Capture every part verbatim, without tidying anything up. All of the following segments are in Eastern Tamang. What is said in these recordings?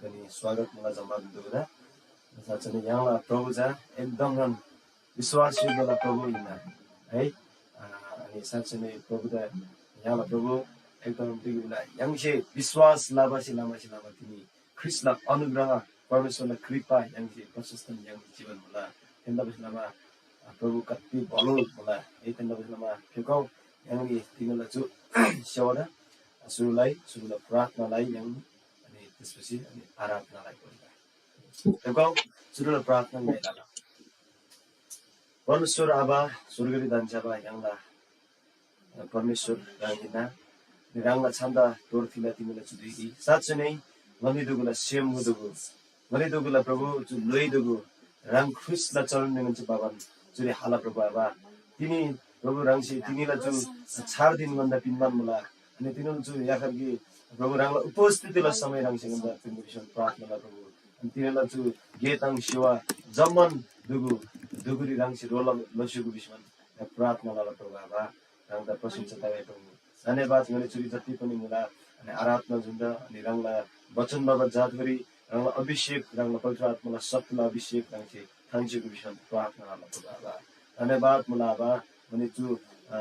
अनि स्वागत मुला जम्मा बिन्दुगुदा। साँच्चै नै य्‍हाङला प्रभु चा एकदम नन विश्वास योग्यला प्रभु हिन्‍ना है। अ, अनि साँच्चै नै प्रभुदा य्‍हाङला प्रभु एकदम बिगुला य्‍हाङसे विश्वास लबासे लमासे लमा तिनी ख्रीष्‍टला अनुग्रह, परमेश्‍वरला कृपा य्‍हाङसे प्रशस्त य्‍हाङसे जीवन मुला। थेन्‍दाबसे लमा प्रभु कति भलो मुला है। थेन्‍दाबसे लमा फेकौ य्‍हाङनी तिनीला चु सेवादा सुरुलाई सुरुला प्रार्थनालाई य्‍हाङ अनि त्यसपछि अनि आराधनालाई गर्दा फेकौ सुरुला प्रार्थना ङाइला। परमेश्‍वर आबा, स्वर्गरी धन्‍छ्‌याबा य्‍हाङला परमेश्‍वर ह्राङ हिन्‍ना। अनि ह्राङला छन्‍दा तोर थिला तिमीला चु धुइरी। साँच्‍चै नै ङनी दुगुला सेम मुदुगु। ङनी दुगुला प्रभु चु लोइ दुगु। ह्राङ ख्रीष्‍टला चरणरी ङन्‍से बाबान चुरी हाला प्रभु आबा। तिनी प्रभु ह्राङसे तिनीला चु छार दिन ङन्‍दा पिन्‍बान मुला। अनि तिनीला चु याखर कि प्रभु ह्राङला उपस्थितिला समय ह्राङसे ङन्‍दा पिन्‍बा भिसम प्रार्थना लला प्रभु। अनि तिनीला चु गे ताङ सेवा जम्‍मान दुगु दुगुरी ह्राङसे रोल लस्‍युगु भिसम प्रार्थना लला प्रभु आबा। ह्राङदा प्रशंसा तगै प्रभु। धन्‍यवाद ङनी चुरी जति पनि मुला अनि आराधना जुन्दा अनि ह्राङला वचन बाबा जातगरी ह्राङला अभिषेक, ह्राङला पवित्र आत्माला शक्तिला अभिषेक ह्राङसे थान्‍सेको विषयमा प्रार्थना लला प्रभु आबा। धन्‍यवाद मुला आबा। अनि चु अ,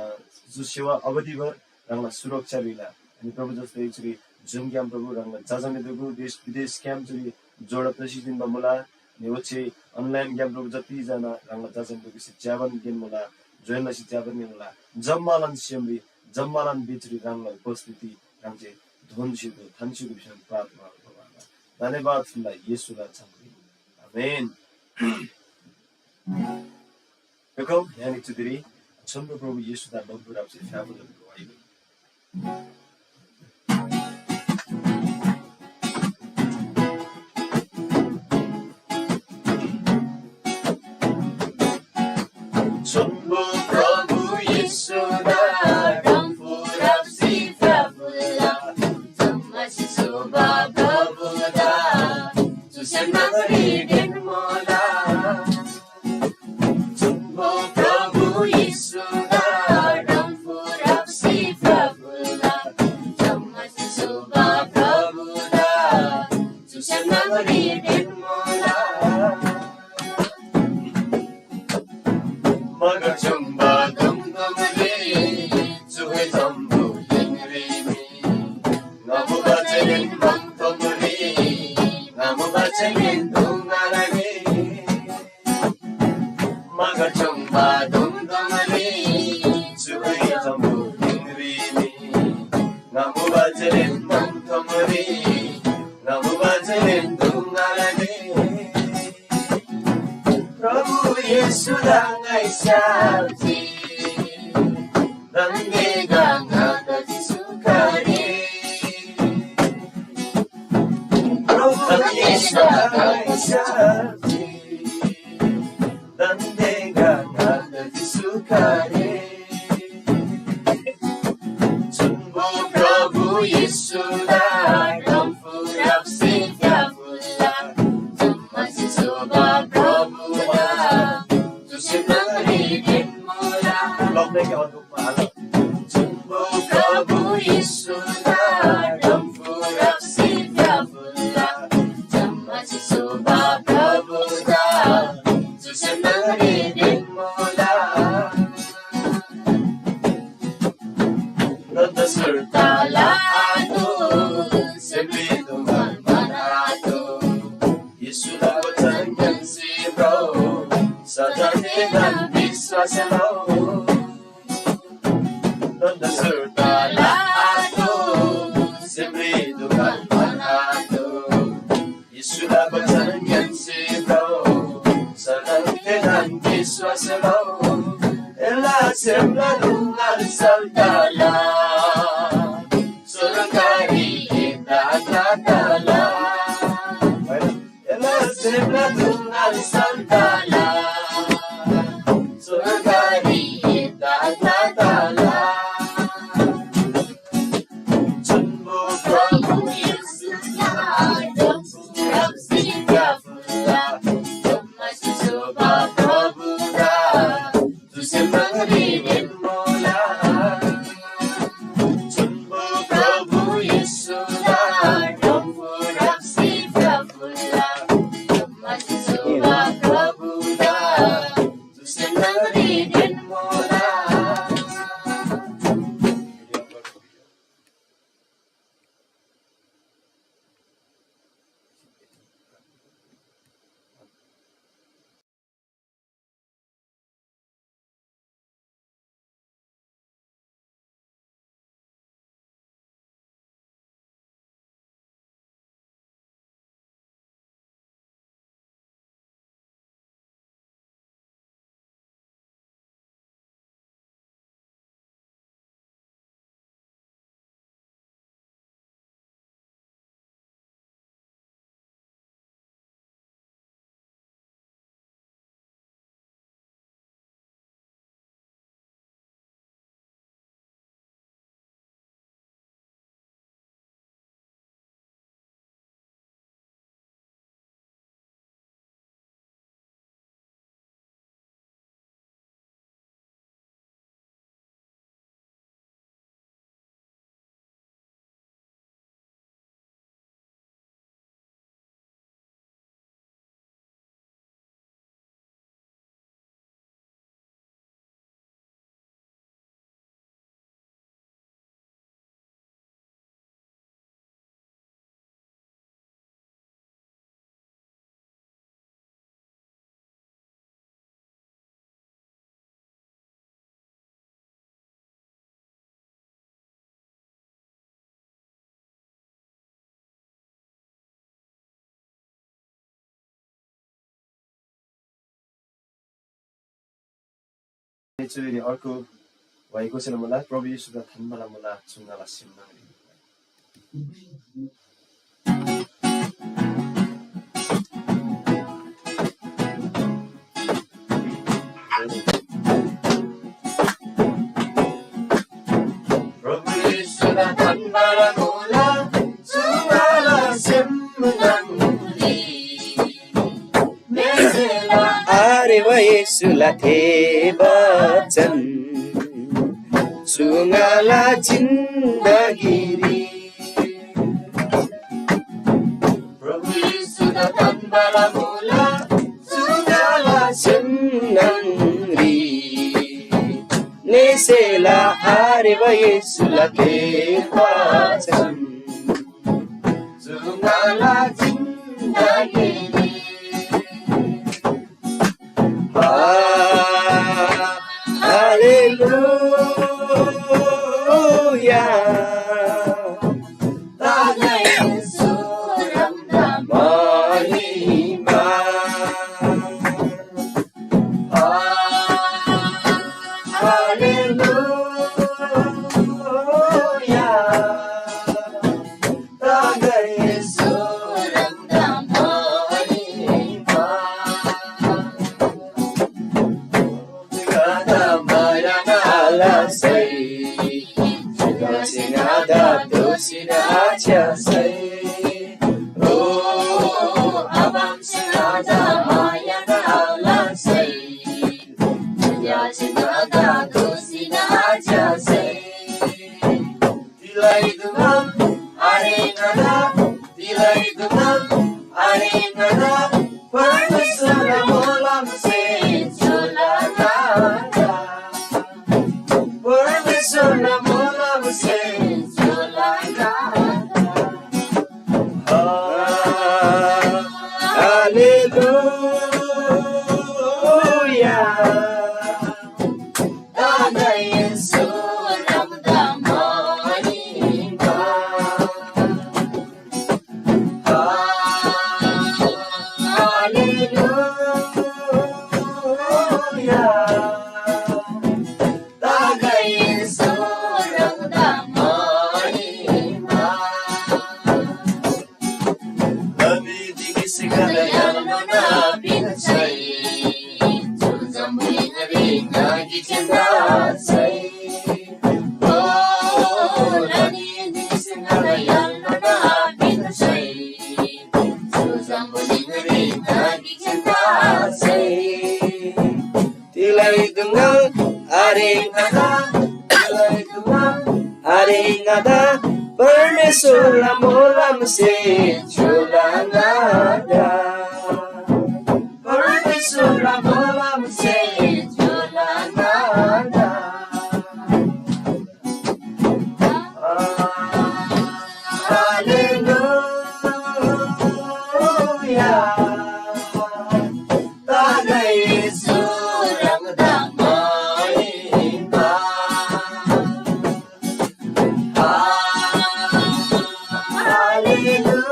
चु सेवा अवधिभर ह्राङला सुरक्षा रिला। अनि प्रभु जस्तै चुरी जुमग्‍याम प्रभु ह्राङला जजाने दुगु देश विदेश क्याम्प चुरी जोडा प्रशिक्षण बा मुला। अनि ओच्‍छे अनलाइन ग्‍याम प्रभु जति जना ह्राङला जजाने दुगु से ज्याबन गेन मुला, जोइन लसी ज्याबन गेन मुला। जम्‍मालान सेमरी जम्‍मालान बिचरी ह्राङला उपस्थिति ह्राङसे धोन्‍सीगो थान्‍सीगो भिसम प्रार्थना लला प्रभु आबा। धन्‍यवाद फुल्‍ला येशूला छामरी। आमेन। बेकौ यानी चुदिरी छोन्‍बो प्रभु येशूदा डम्‍बु राप्‍सी फ्‍याफुल्‍ला भिबा वाइबा। छोन्‍बो प्रभु येशूदा डम्‍बु राप्‍सी फ्‍याफुल्‍ला। जम्‍मा सिसोबा प्रभुदा चुसे नगरी ढिन मोला। छोन्‍बो प्रभु येशूदा डम्‍बु राप्‍सी फ्‍याफुल्‍ला। जम्‍मा सिसोबा प्रभुदा चुसे नगरी ढिन मोला। मगर चुङ्बा दुङदुङरी चुहे जम्‍बु हिङरी मी। ङमुबा चेलेन मङ्तोमरी, ङमुबा चेलेन दुङारगे। मगर चुङ्बा दुङदुङरी चुहे जम्‍बु हिङरी मी। ङमुबा चेलेन मङ्तोमरी, ङमुबा चेलेन दुङारगे। प्रभु येशूदा ङाइ स्‍याप्‍जी। दान्‍दे गाङादा जिसु खरे। प्रभु येशूदा ङाइ स्‍याप्‍जी। दान्‍दे गाङादा जिसु खरे। छोन्‍बो प्रभु येशूदा डम्‍बु राप्‍सी फ्‍याफुल्‍ला। जम्‍मा सिसोबा प्रभुदा चुसे नगरी ढिन मोला। छोन्‍बो प्रभु येशूदा डम्‍बु राप्‍सी फ्‍याफुल्‍ला। जम्‍मा सिसोबा प्रभुदा चुसे नगरी ढिन मोला। ङन्‍दा सुर्ताला आतु, सेमरी दुङान मन आतु। येशूला वचन ङ्‌यान्‍सी भ्रउ, सदन एदान विश्‍वास लउ। ङन्‍दा सुर्ताला आतु, सेमरी दुङान मन आतु। येशूला वचन ङ्‌यान्‍सी भ्रउ, सदन एदान विश्‍वास लउ। एला सेमला दुङान सल्‍ताला, स्‍वर्गरी एदा थातला। एला सेमला दुङान सल्‍ताला, स्‍वर्गरी एदा थातला। छोन्‍बो प्रभु येशूदा डम्‍बु राप्‍सी फ्‍याफुल्‍ला। जम्‍मा सिसोबा प्रभुदा चुसे नगरी ढिन मोला। छोन्‍बो प्रभु येशूदा डम्‍बु राप्‍सी फ्‍याफुल्‍ला। चुरी अर्को भाइ कसैले मुला, प्रभु येशूदा थान्‍बाला मुला चुङ्गाला सेम न्‍हङरी। प्रभु येशूदा थान्‍बाला मुला चुङ्गाला सेम न्‍हङरी। आरे वा येशूला थे वचन चुङ्गाला जिन्दगीरी। प्रभु येशूदा थान्‍बाला मुला चुङ्गाला सेम न्‍हङरी। नेसेला आरे वा येशूला थे वचन चुङ्गाला जिन्दगीरी। आ, हालेलुया। तागै सुरमदा महिमा। आ, हालेलुया। तागै सुरमदा महिमा। ङादा माया आलसै, जुगासे ङादा दोषी आच्‍यासै। ओ, आबासे ङादा माया आलसै, जुगासे ङादा दोषी आच्‍यासै। तिलै दुमा आरे ङादा, तिलै दुमा आरे ङादा, परमेश्‍वर मोलमसे झोला ङादा। परमेश्‍वर मोलमसे झोला ङादा। हालेलुया। तागै सुरमदा महिमा। हालेलुया। तागै सुरमदा महिमा। तिलै दुङ्गा आरे ङादा, तिलै दुङ्गा आरे ङादा, परमेश्‍वरला मोलमसे झोला ङादा। परमेश्‍वरला मोलमसे झोला ङादा। हालेलुया। तागै सुरमदा महिमा। हालेलुया।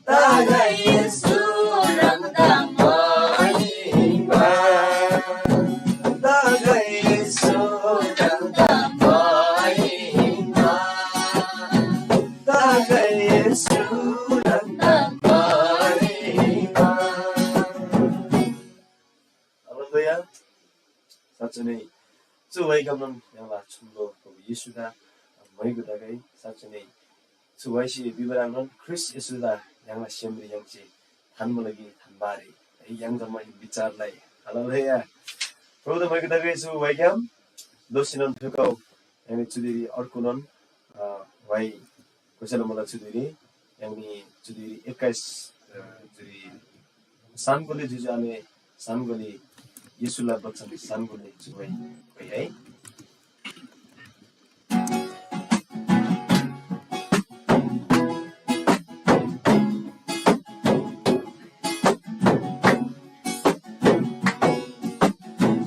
तागै सुरमदा महिमा। तागै सुरमदा महिमा। तागै सुरमदा महिमा। हालेलुया। साँच्चै नै चु वाइग्‍यामनोन य्‍हाङला छुम्‍लो प्रभु येशूदा म्‍हाइगु तगै। साँच्चै नै चु वाइसे भिबा ह्रङ्नोन ख्रीष्‍ट येशूदा य्‍हाङला सेमरी य्‍हाङसे थान्‍बा लागि थान्‍बा आरे। है, य्‍हाङ जम्‍मा विचारलाई। हालेलुया। प्रभुदा म्‍हाइगु तगै। चु वाइग्‍याम दोःसीनोन थुकौ। य्‍हाङनी चुदिरी अर्गुनोन, अ, वाइ कोसेला मुला चुदिरी, य्‍हाङनी चुदिरी एक्काइस, अ, चुदिरी सानगोले जुजु आमे सानगोले येशूला बचन सानगोले जुगै कोइ है।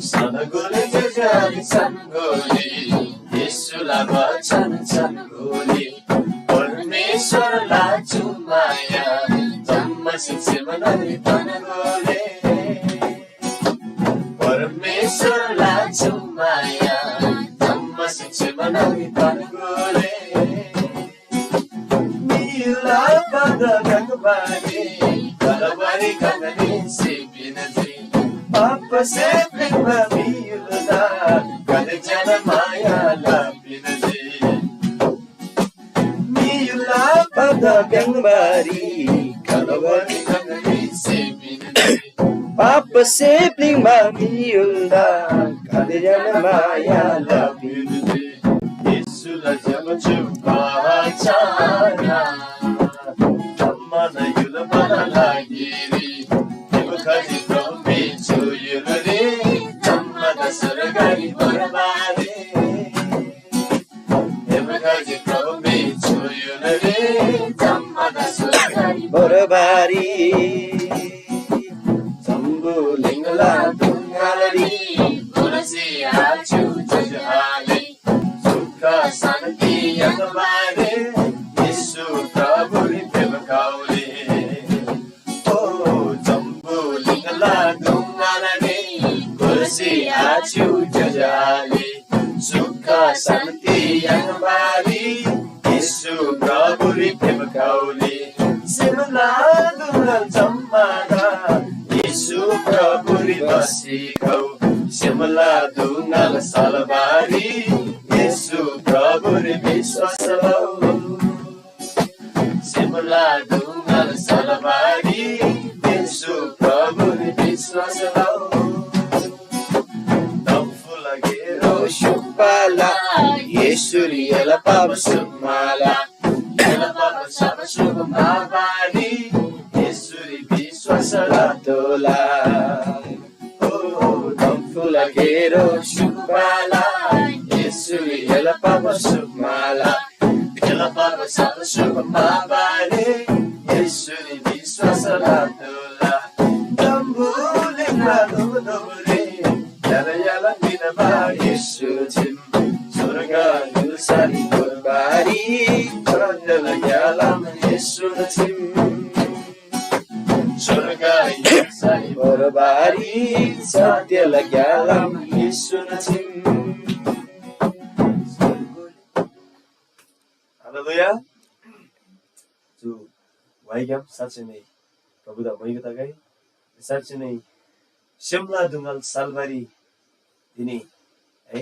सानगोले जुजु आमे सानगोले येशूला बचन सानगोले परमेश्‍वरला चु माया जम्‍मा सिक्‍सेमा नगरी तनगोले। तानगोले, मिला पद गंगबारी, कलवरी गंगनी से पिनजी। पाप से प्रेम मिला, कद जन माया ला पिनजी। मिला पद गंगबारी, कलवरी गंगनी से पिनजी। पाप से प्लिङबा मियुल्दा, कदेयन माया लपिन्‍जी। येशूला जब चु पाचाना, जम्‍मान युल बना लागिरी, देव खजी प्रभु चुयुल रे, जम्‍मा दसर गरी बरबारे। देव खजी प्रभु चुयुल रे, जम्‍मा दसर गरी बरबारी। जम्‍बुलिङला ढुङ्गारी, तुलसी आचु जुझाली, सुख शान्ति यङबारे, येशू प्रभुरी फेमकाउली। ओ जम्‍बुलिङला ढुङ्गारी, कुर्सी आचु जजाली, सुख शान्ति यङबारी, येशू प्रभुरी फेमकाउली। सेमला दुङल जम्‍मादा, येशू प्रभुरी बसी खउ। सेमला दुङल सलबारी, येशू प्रभुरी विश्वास लउ। सेमला दुङल सलबारी, येशू प्रभुरी विश्वास लउ। दम्फुला गेरो सुपाला, येशूरी एला पाप सुमाला। एला पाप सब सुगम आबारी, येशूरी विश्वास लतोला। ओ दम्फुला गेरो सुपाला, येशूरी एला पाप सुमाला। एला पाप सब सुगम आबारी, येशूरी विश्वास लतोला। दम्बुलिङला दुबुदुबुरी, याला याला मिनबा येशू छिम। स्वर्ग य्‍हुल्‍सारी गोरबारी, चन्द्रला ग्‍यालाम येशूला छिम। स्वर्ग य्‍हुल्‍सारी गोरबारी, सत्यला ग्‍यालाम येशूला छिम। हालेलुया। चु वाइग्‍याम साँच्‍चै नै प्रभुदा मोइगो तगै। साँच्‍चै नै सेमला दुङल सालबारी तिनी है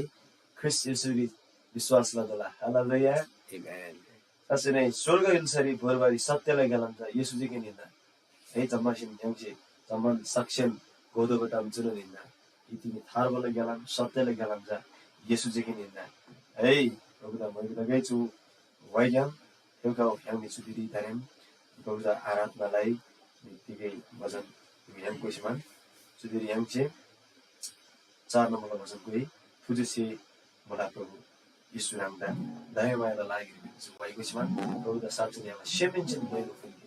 ख्रीष्‍ट येशूरी विश्‍वास लतोःला। हालेलुया। आमेन। साँच्‍चै नै स्‍वर्ग य्‍हुल्‍सारी भोर्बारी सत्‍यला ग्‍यालाम चा येशू जेकेन हिन्‍ना। है जम्‍मासेन य्‍हाङसे जम्‍मान साक्षीन घोतोःबा ताम चुनोन हिन्‍ना। कि तिनी थार्बाला ग्‍यालाम सत्‍यला ग्‍यालाम चा येशू जेकेन हिन्‍ना। है प्रभुदा मोइगो तगै चु वाइग्‍याम थेउगो य्‍हाङनी चुदिरी दारेम प्रभुदा आराधना लइ तिगै भजन य्‍हाङ कोइसीमान चुदिरी य्‍हाङसे चार नम्‍बरला भजन कोइ थुजुसे मुला प्रभु येशू ह्राङदा दयामायाला लागिरी भिन्‍सी वाइ कोइसीमान प्रभुदा साँच्‍चै य्‍हाङला सेमहेन्‍सेन मोइगो फुल्‍गे।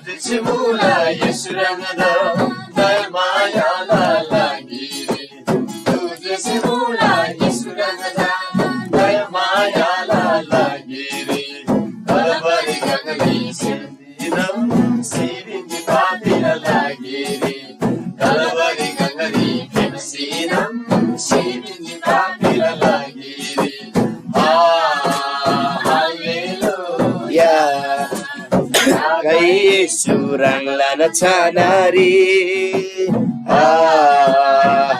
तुझे मुला येशू ह्राङदा दयामायाला लागिरी। तुझे मुला येशू ह्राङदा दयामायाला लागिरी। कलवरी गङरी सिन्‍दिनम सिबिन्‍जी पापीला लागिरी। कलवरी गङरी फेप्‍सीनम सिबिन्‍जी पापीला लागिरी। आ, हालेलुया। तागै येशू ह्राङलान छानारी। आ,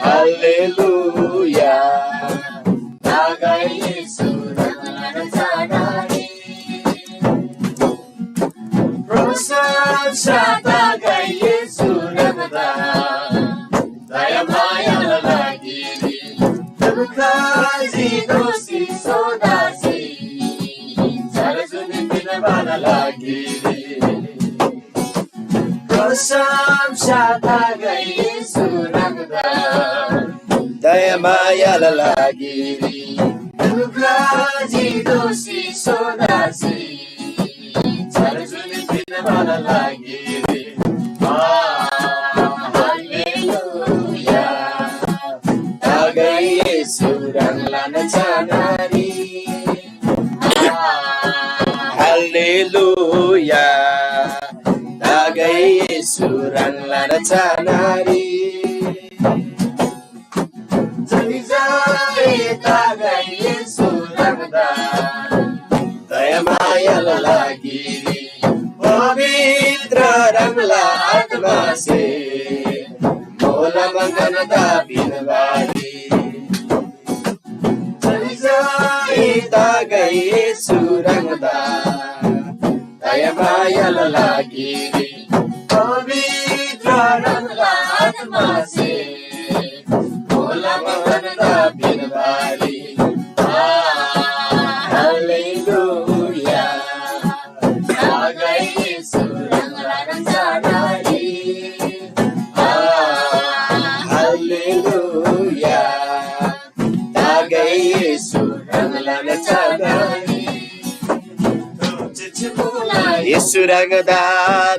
हालेलुया। तागै येशू ह्राङलान छानारी। प्रशंसा तागै येशू ह्राङदा, दयामायाला लागिरी। दुःखजी दोषी सोदासी, छार जुनी पिन्‍बाला लागिरी। प्रशंसा तागै येशू ह्राङदा, दयामायाला लागिरी। दुःखजी दोषी सोदासी, छार जुनी पिन्‍बाला लागिरी। आ, हालेलुया। तागै येशू ह्राङलान छानारी। आ, हालेलुया। तागै येशू ह्राङला रचनारी। जय जय तागै येशू ह्राङदा, दयामायाला लागिरी पवित्र ह्राङला आत्मासे मोलम गन्‍दा पिन्‍बारी। जय जय तागै येशू ह्राङदा, दयामायाला लागिरी पवित्र ह्राङला आत्मासे मोलम गन्‍दा पिन्‍बारी। आ, हालेलुया। तागै येशू ह्राङला रचनारी। आ, हालेलुया। तागै येशू ह्राङला रचनारी। येशू ह्राङदा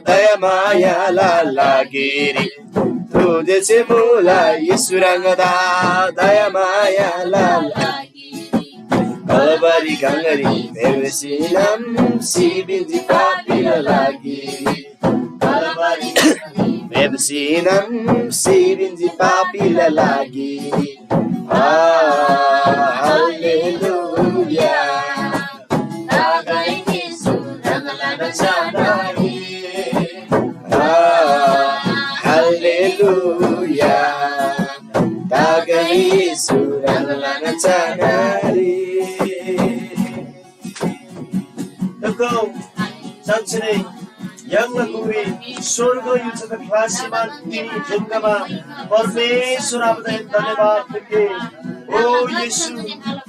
दयामायाला लागिरी। तुझे मुला येशू ह्राङदा दयामायाला लागिरी। कलवरी गङरी भेप्‍सीनम सिबिन्‍जी पापीला लागिरी। कलवरी गङरी भेप्‍सीनम सिबिन्‍जी पापीला लागिरी। आ, हालेलुया। तागै येशू ह्राङला रचनारी। आ, हालेलुया। तागै येशू ह्राङला रचनारी। तगौ साँच्‍चीनै य्‍हाङला गुङरी स्‍वर्ग य्‍हुल्‍सादा ख्‍लासीमान तिनी थेन्‍गमा परमेश्‍वर आबादा धन्‍यवाद पिन्‍गे। ओ येशू,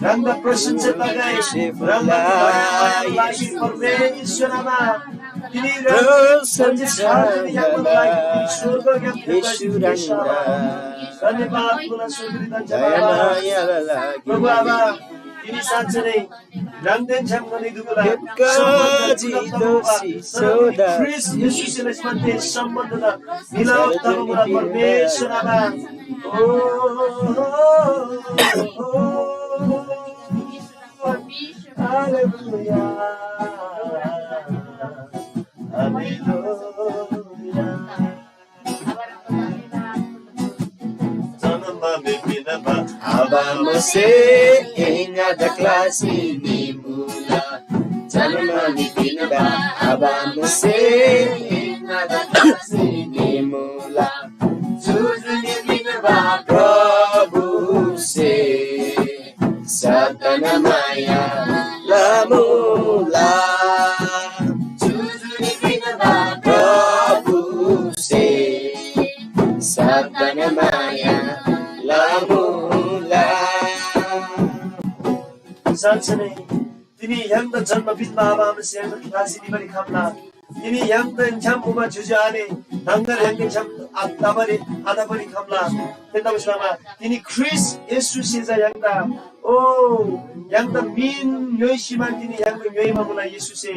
ह्राङदा प्रशंसा तगै, ह्राङदा धन्‍यवादला लागि परमेश्‍वर आबा, तिनी ह्राङ प्रशंसा य्‍हाङला लागि स्‍वर्गग्‍याम फेप्‍बारी येशू ह्राङदा धन्‍यवाद मुला, स्‍वर्गरी धन्‍यवाद। प्रभु आबा, तिनी साँच्‍चीनै ह्राङदेन छ्‌याम ङनी दुगुला फेप्‍का सम्‍बन्ध जी दोषी सोदा। ख्रीष्‍ट येशूसे लसमानते सम्‍बन्धदा मिलाप तबा मुला परमेश्‍वर आबा। ओ, हालेलुया। हालेलुया। जन्‍म पिन्‍बा आबा मुसे ङादा ख्‍लासी निमुला। जन्‍म पिन्‍बा आबा मुसे ङादा ख्‍लासी निमुला। जुजुनी पिन्‍बा प्रभुसे सदन माया लमुला। जुजुनी पिन्‍बा प्रभुसे सदन माया लमुला। साँच्‍चीनै तिनी य्‍हाङदा जन्‍म पिन्‍बा आबा आमासे य्‍हाङदा ख्‍लासी निबारी खम्‍ला। तिनी य्‍हाङदेन छ्‌याम मुबा ज्‍योज्‍यो आले न्‍हङगर य्‍हाङदेन छ्‌याम आ-, तबारी, आतबारी खम्‍ला। थेतबासेलमा तिनी ख्रीष्‍ट येशूसे चा य्‍हाङदा, ओ, य्‍हाङदा मिन ङ्‌योइसीमान तिनी य्‍हाङदा ङ्‌योइबा मुला। येशूसे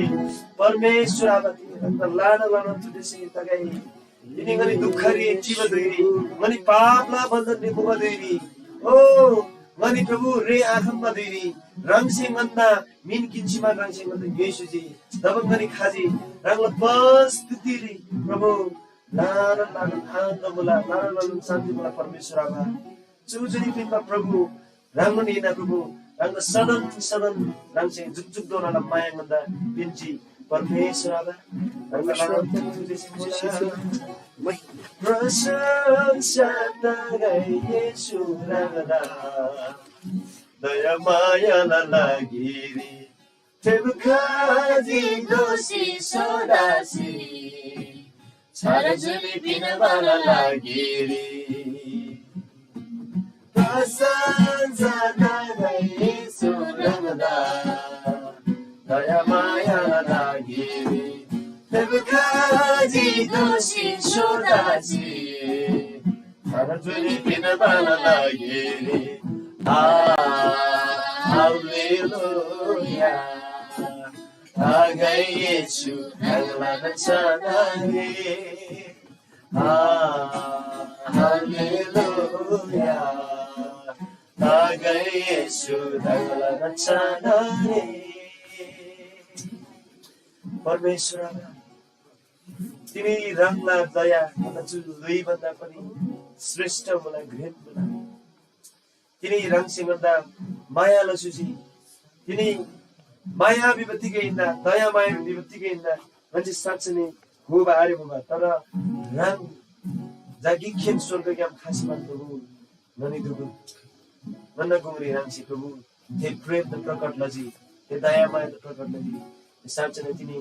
परमेश्‍वर आबा तिनी य्‍हाङदा लाना लाना चुदेसी तगै। तिनी ङनी दुखरी चिबा धुइरी, ङनी पापला बन्‍धनरी मुबा धुइरी, ओ, ङनी प्रभु रे आखम्‍बा धुइरी, ह्राङसे ङन्‍ना मिन किन्‍सीमा ह्राङसे ङन्‍ना ङ्‌योइसुजी। तब ङनी खजी, ह्राङला उपस्थितिरी प्रभु ल्‍हानान ल्‍हानान आनन्‍द मुला, ल्‍हानान ल्‍हानान शान्‍ति मुला परमेश्‍वर आबा। चु जुनी पिन्‍बा प्रभु ह्राङनोन हिन्‍ना प्रभु, ह्राङदा सदन सदन ह्राङसे जुकजुकधोनाला माया ङन्‍दा पिन्‍जी परमेश्‍वर आबा। ह्राङदा प्रशंसा तगै येशू ह्राङदा दयामायाला लागिरी। फेप्‍खजी दोःसी सोदासी छार जुनी पिन्‍बाला लागिरी। प्रशंसा तगै येशू ह्राङदा दयामायाला लागिरी। फेप्‍खजी दोःसी सोदासी छार जुनी पिन्‍बाला लागिरी। आ, हालेलुया। तगै येशू ह्राङला रचनारी। आ, हालेलुया। तगै येशू ह्राङला रचनारी। परमेश्‍वर आबा, तिनी ह्राङला दया ङन्‍दा चु ल्‍हुइ भन्दा पनि श्रेष्ठ मुला, घ्रेन मुला। तिनी ह्राङसे ङन्‍दा माया लसुसी, तिनी माया भिबा तिगै हिन्‍ना, दया माया भिबा तिगै हिन्‍ना, ङन्‍से साँच्‍चै नै घोबा आरे मुबा, तर ह्राङ जा गिकखेन स्‍वर्गग्‍याम खसी मान प्रभु, ङनी दुगु ङन्‍ना गुङरी ह्राङसे प्रभु थे प्रेमदा प्रकट लजी, थे दयामायादा प्रकट लजी। साँच्‍चै नै तिनी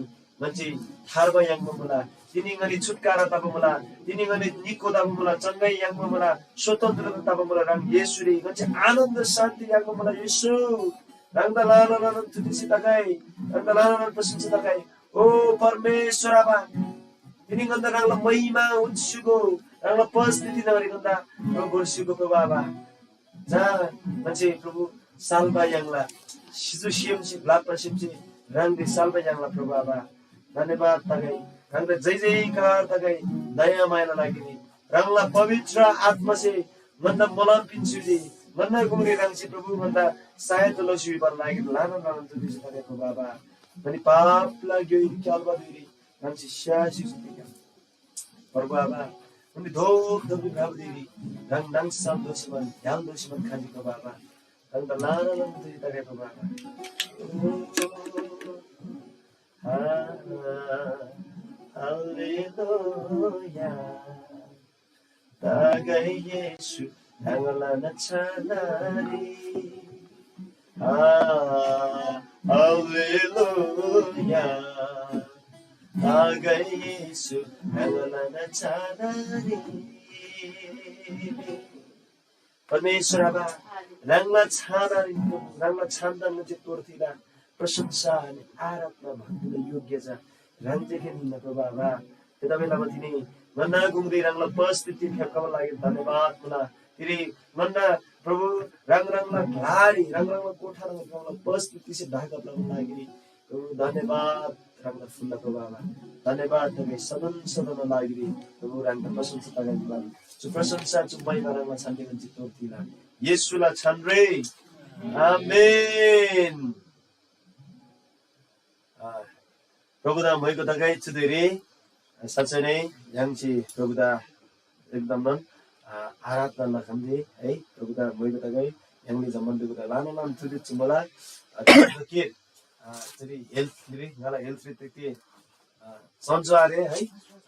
ङन्‍से थार्बा याङ्बा मुला, तिनी ङनी छुटकारा तबा मुला, तिनी ङनी निको तबा मुला, चङ्गाइ याङ्बा मुला, स्वतन्त्र तबा मुला। ह्राङ येशूरी ङन्‍से आनन्द शान्ति याङ्बा मुला। येशू, ह्राङदा ल्‍हानान ल्‍हानान तुतिसी तगै, ह्राङदा ल्‍हानान प्रशंसा तगै। ओ परमेश्‍वर आबा, तिनी ङन्‍दा ह्राङला महिमा उन्‍सीगो, ह्राङला उपस्थिति न्‍हङरी ङन्‍दा भोर्सीगो प्रभु आबा। जा ङन्‍से प्रभु साल्‍बा याङ्ला, सिजु सेमसे ब्‍लप्‍बा सेमसे ह्राङरी साल्‍बा याङ्ला प्रभु आबा। धन्‍यवाद तगै, ह्राङदा जय जयकार तगै, दयामायाला लागिरी ह्राङला पवित्र आत्‍मासे ङन्‍दा मोलम पिन्‍सुजी, ङन्‍ना गुङरी ह्राङसे प्रभु ङन्‍दा सहायता लसी भिबाला लागिरी ल्‍हानान ल्‍हानान तुतिसी तगै प्रभु आबा। अनि पापला ग्‍योइरी क्‍याल्‍बा धुइरी ह्राङसे स्‍यासी जुन्‍ती प्रभु आबा, उनी धोप धोपी भ्रबा धुइरी ह्राङ नाङसल दोसीमान, ध्यान दोसीमान खजी प्रभु आबा। ह्राङदा ल्‍हाना ल्‍हाना तुति तगै प्रभु आबा। हा, हालेलुया। तगै येशू ह्राङला नछानारी। हा, हालेलुया। तगै येशू ह्राङला नछानारी। परमेश्‍वर आबा, ह्राङला छानारी, ह्राङला छानदा ङन्‍से तोर थिला। प्रशंसा अनि आराधना भन्‍दा योग्य चा ह्राङ जे हिन्‍ना प्रभु आबा। थेतबासेलमा तिनी ङन्‍ना गुङरी ह्राङला उपस्थिति फेप्‍खबाला लागि धन्‍यवाद मुला। तिनी ङन्‍ना प्रभु ह्राङ ह्राङला ग्‍लारी, ह्राङ ह्राङला कोठारी ह्राङला उपस्थितिसे ढाकब लबाला लागि प्रभु धन्‍यवाद ह्राङदा फुल्‍ला प्रभु आबा। धन्‍यवाद तगै सदन सदनला लागिरी प्रभु ह्राङदा प्रशंसा तगै दिबान। चु प्रशंसा चु महिमा ह्राङला छानरी ङन्‍से तोर थिला। येशूला छानरी। आमेन। आ, प्रभुदा मैको तगै चुदेरी साँच्चै नै य्‍हाङसे प्रभुदा एकदमन आ, आराधना लखम्‍जी है। प्रभुदा मैको तगै य्‍हाङनी जम्‍मान दुगुदा लानो लान चुदे चुमला। आ, के आ, चुरी हेल्थ री ङाला हेल्थ री त्यति आ, सन्‍चो आरे है।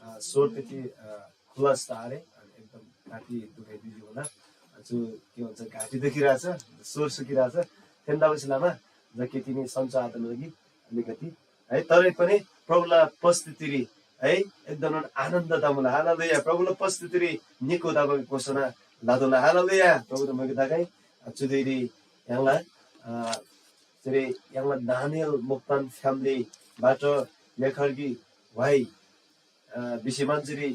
आ, सोर त्यति आ, खुलस आरे। अनि एकदम घाँटी दुखाइ बिजी होला। आ, चु के भन्छ घाँटी दुखिरहेछ, सोर सुकिरहेछ। थेन्‍दा पछि लामा जके तिनी सन्‍चो आतन लगी अलिकति है, तरै पनि प्रभुला उपस्थितिरी है एकदम आनन्द तमुला। हालेलुया। प्रभुला उपस्थितिरी निको तबा घोषणा लादोला। हालेलुया। प्रभु त मगे दागै चुदेरी य्‍हाङला अ, चुरी य्‍हाङला दानियल मोक्तान फ्यामिली बाट लेखर्गी भाइ अ, बिसी मान्छेरी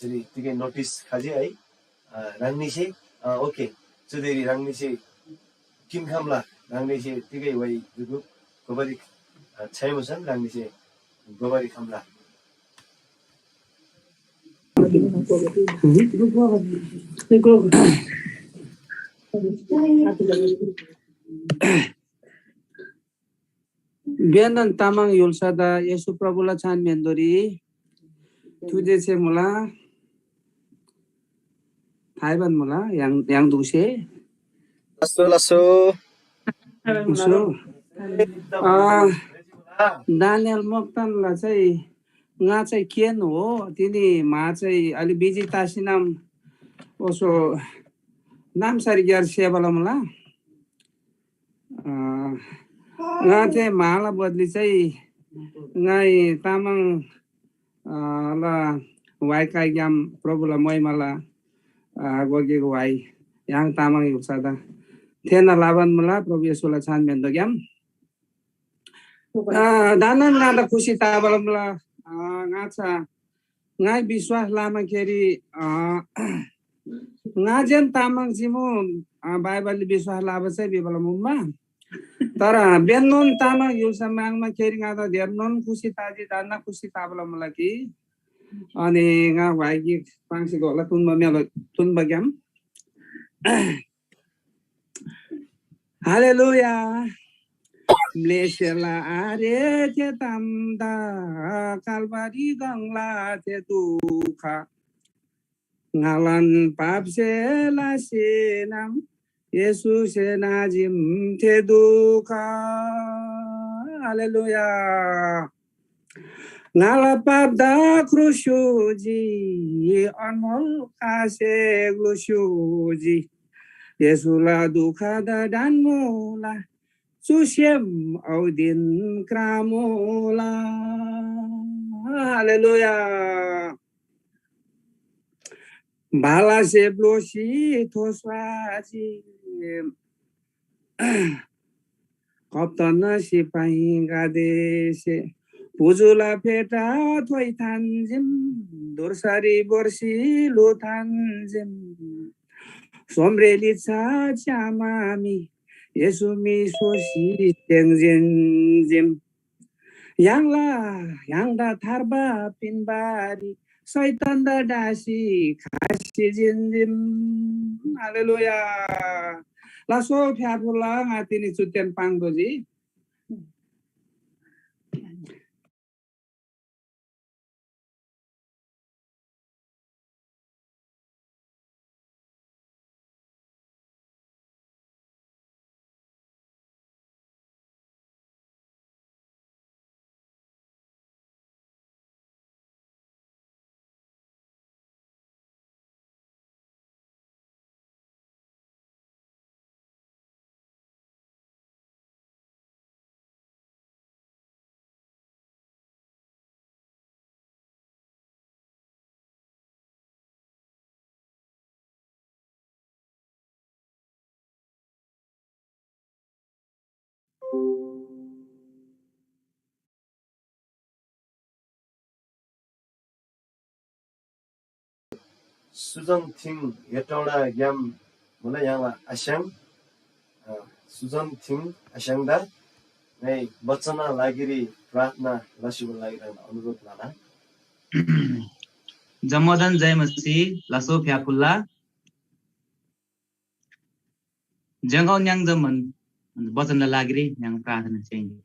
चुरी तिगे नोटिस खजी है। अ, ह्राङनीसे अ, ओके चुदेरी ह्राङनीसे किनखम्‍ला ह्राङनीसे तिगै वइ जुगु गोबरी अ, छ्‌याइमुसन ह्राङनीसे गोबरी खम्‍ला। बेनन तामाङ य्‍हुल्‍सादा येशू प्रभुला छान मेन्‍दोरी थुजेछे मुला। थाइबान मुला य्‍हाङ य्‍हाङ दुसे। लसो लसो। उसो। आ, दानियल मोक्तानला चाहिँ ङा चाहिँ केन हो, तिनी म्‍हा चाहिँ अलि बिजी तासिनाम ओसो नामसारी ग्‍यार सेवा लमुला। अ, ङा चाहिँ म्‍हाला बदली चाहिँ ङाइ तामाङ अ, ल वाइ काइग्‍याम प्रभुला महिमाला अ, गोगेगो वाइ य्‍हाङ तामाङ य्‍हुल्‍सादा थेःना लबान मुला प्रभु येशूला छान मेन्‍दोग्‍याम। अ, दान्‍देन ङादा खुसी तबाला मुला अ, ङाचा ङाइ विश्‍वास लमाखेरी अ, ङा जेन तामाङ चिमु अ, बाइबलरी विश्‍वास लबा चाहिँ भिबला मुम्‍मा। तर बेन्‍नोन तामाङ य्‍हुल्‍सा म्राङ्माखेरी ङादा धेरनोन खुसी ताजी दान्‍दा खुसी ताबला मुला कि। अनि ङा वाइगी पाङ्सी गोला तुन्‍बा मेला तुन्‍बाग्‍याम। हालेलुया। म्‍लेसेला आरे थे तामदा, कालबारी गङला थे दुःख। ङालान पापसे लसीनम येशूसे नाजिम थे दुःख। हालेलुया। ङाला पापदा क्रुस्युजी, अनमोल कासे ग्‍लुस्युजी। येशूला दुःखदा ढन्‍मुला, चुसेम औदिन क्रामुला। हालेलुया। भालासे ब्‍लोसी थोस्वाजी। कप्‍तान सिपाहीगदेसे पुजुला फेटा थोइ थान्‍जिम, धुर्सारी भोर्सी ल्‍हु थान्‍जिम। सोमरेली चा च्‍यामा मी येशू मी सोसी स्‍याङ्जिन्‍जिम। य्‍हाङला य्‍हाङदा थार्बा पिन्‍बारी शैतानदा डासी खसी जिन्‍जिम। हालेलुया। लासो फ्‍याफुल्‍ला ङा तिनी चुत्‍यान पाङ्तोःजी। सुजन थिङ हेटौडाग्‍याम मुला य्‍हाङला आस्‍याङ, अ, सुजन थिङ आस्‍याङदा ङाइ बचनना लागिरी प्रार्थना लसीगो लागि ह्राङदा अनुरोध लला। जम्‍मादान जय मसीह, लासो फ्‍याफुल्‍ला। जंगौ न्‍याङ जम्‍मान बचनला लागिरी न्‍याङ प्रार्थना चाहिँ।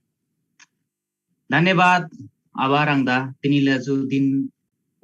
धन्‍यवाद आबा ह्राङदा, तिनीला चु दिन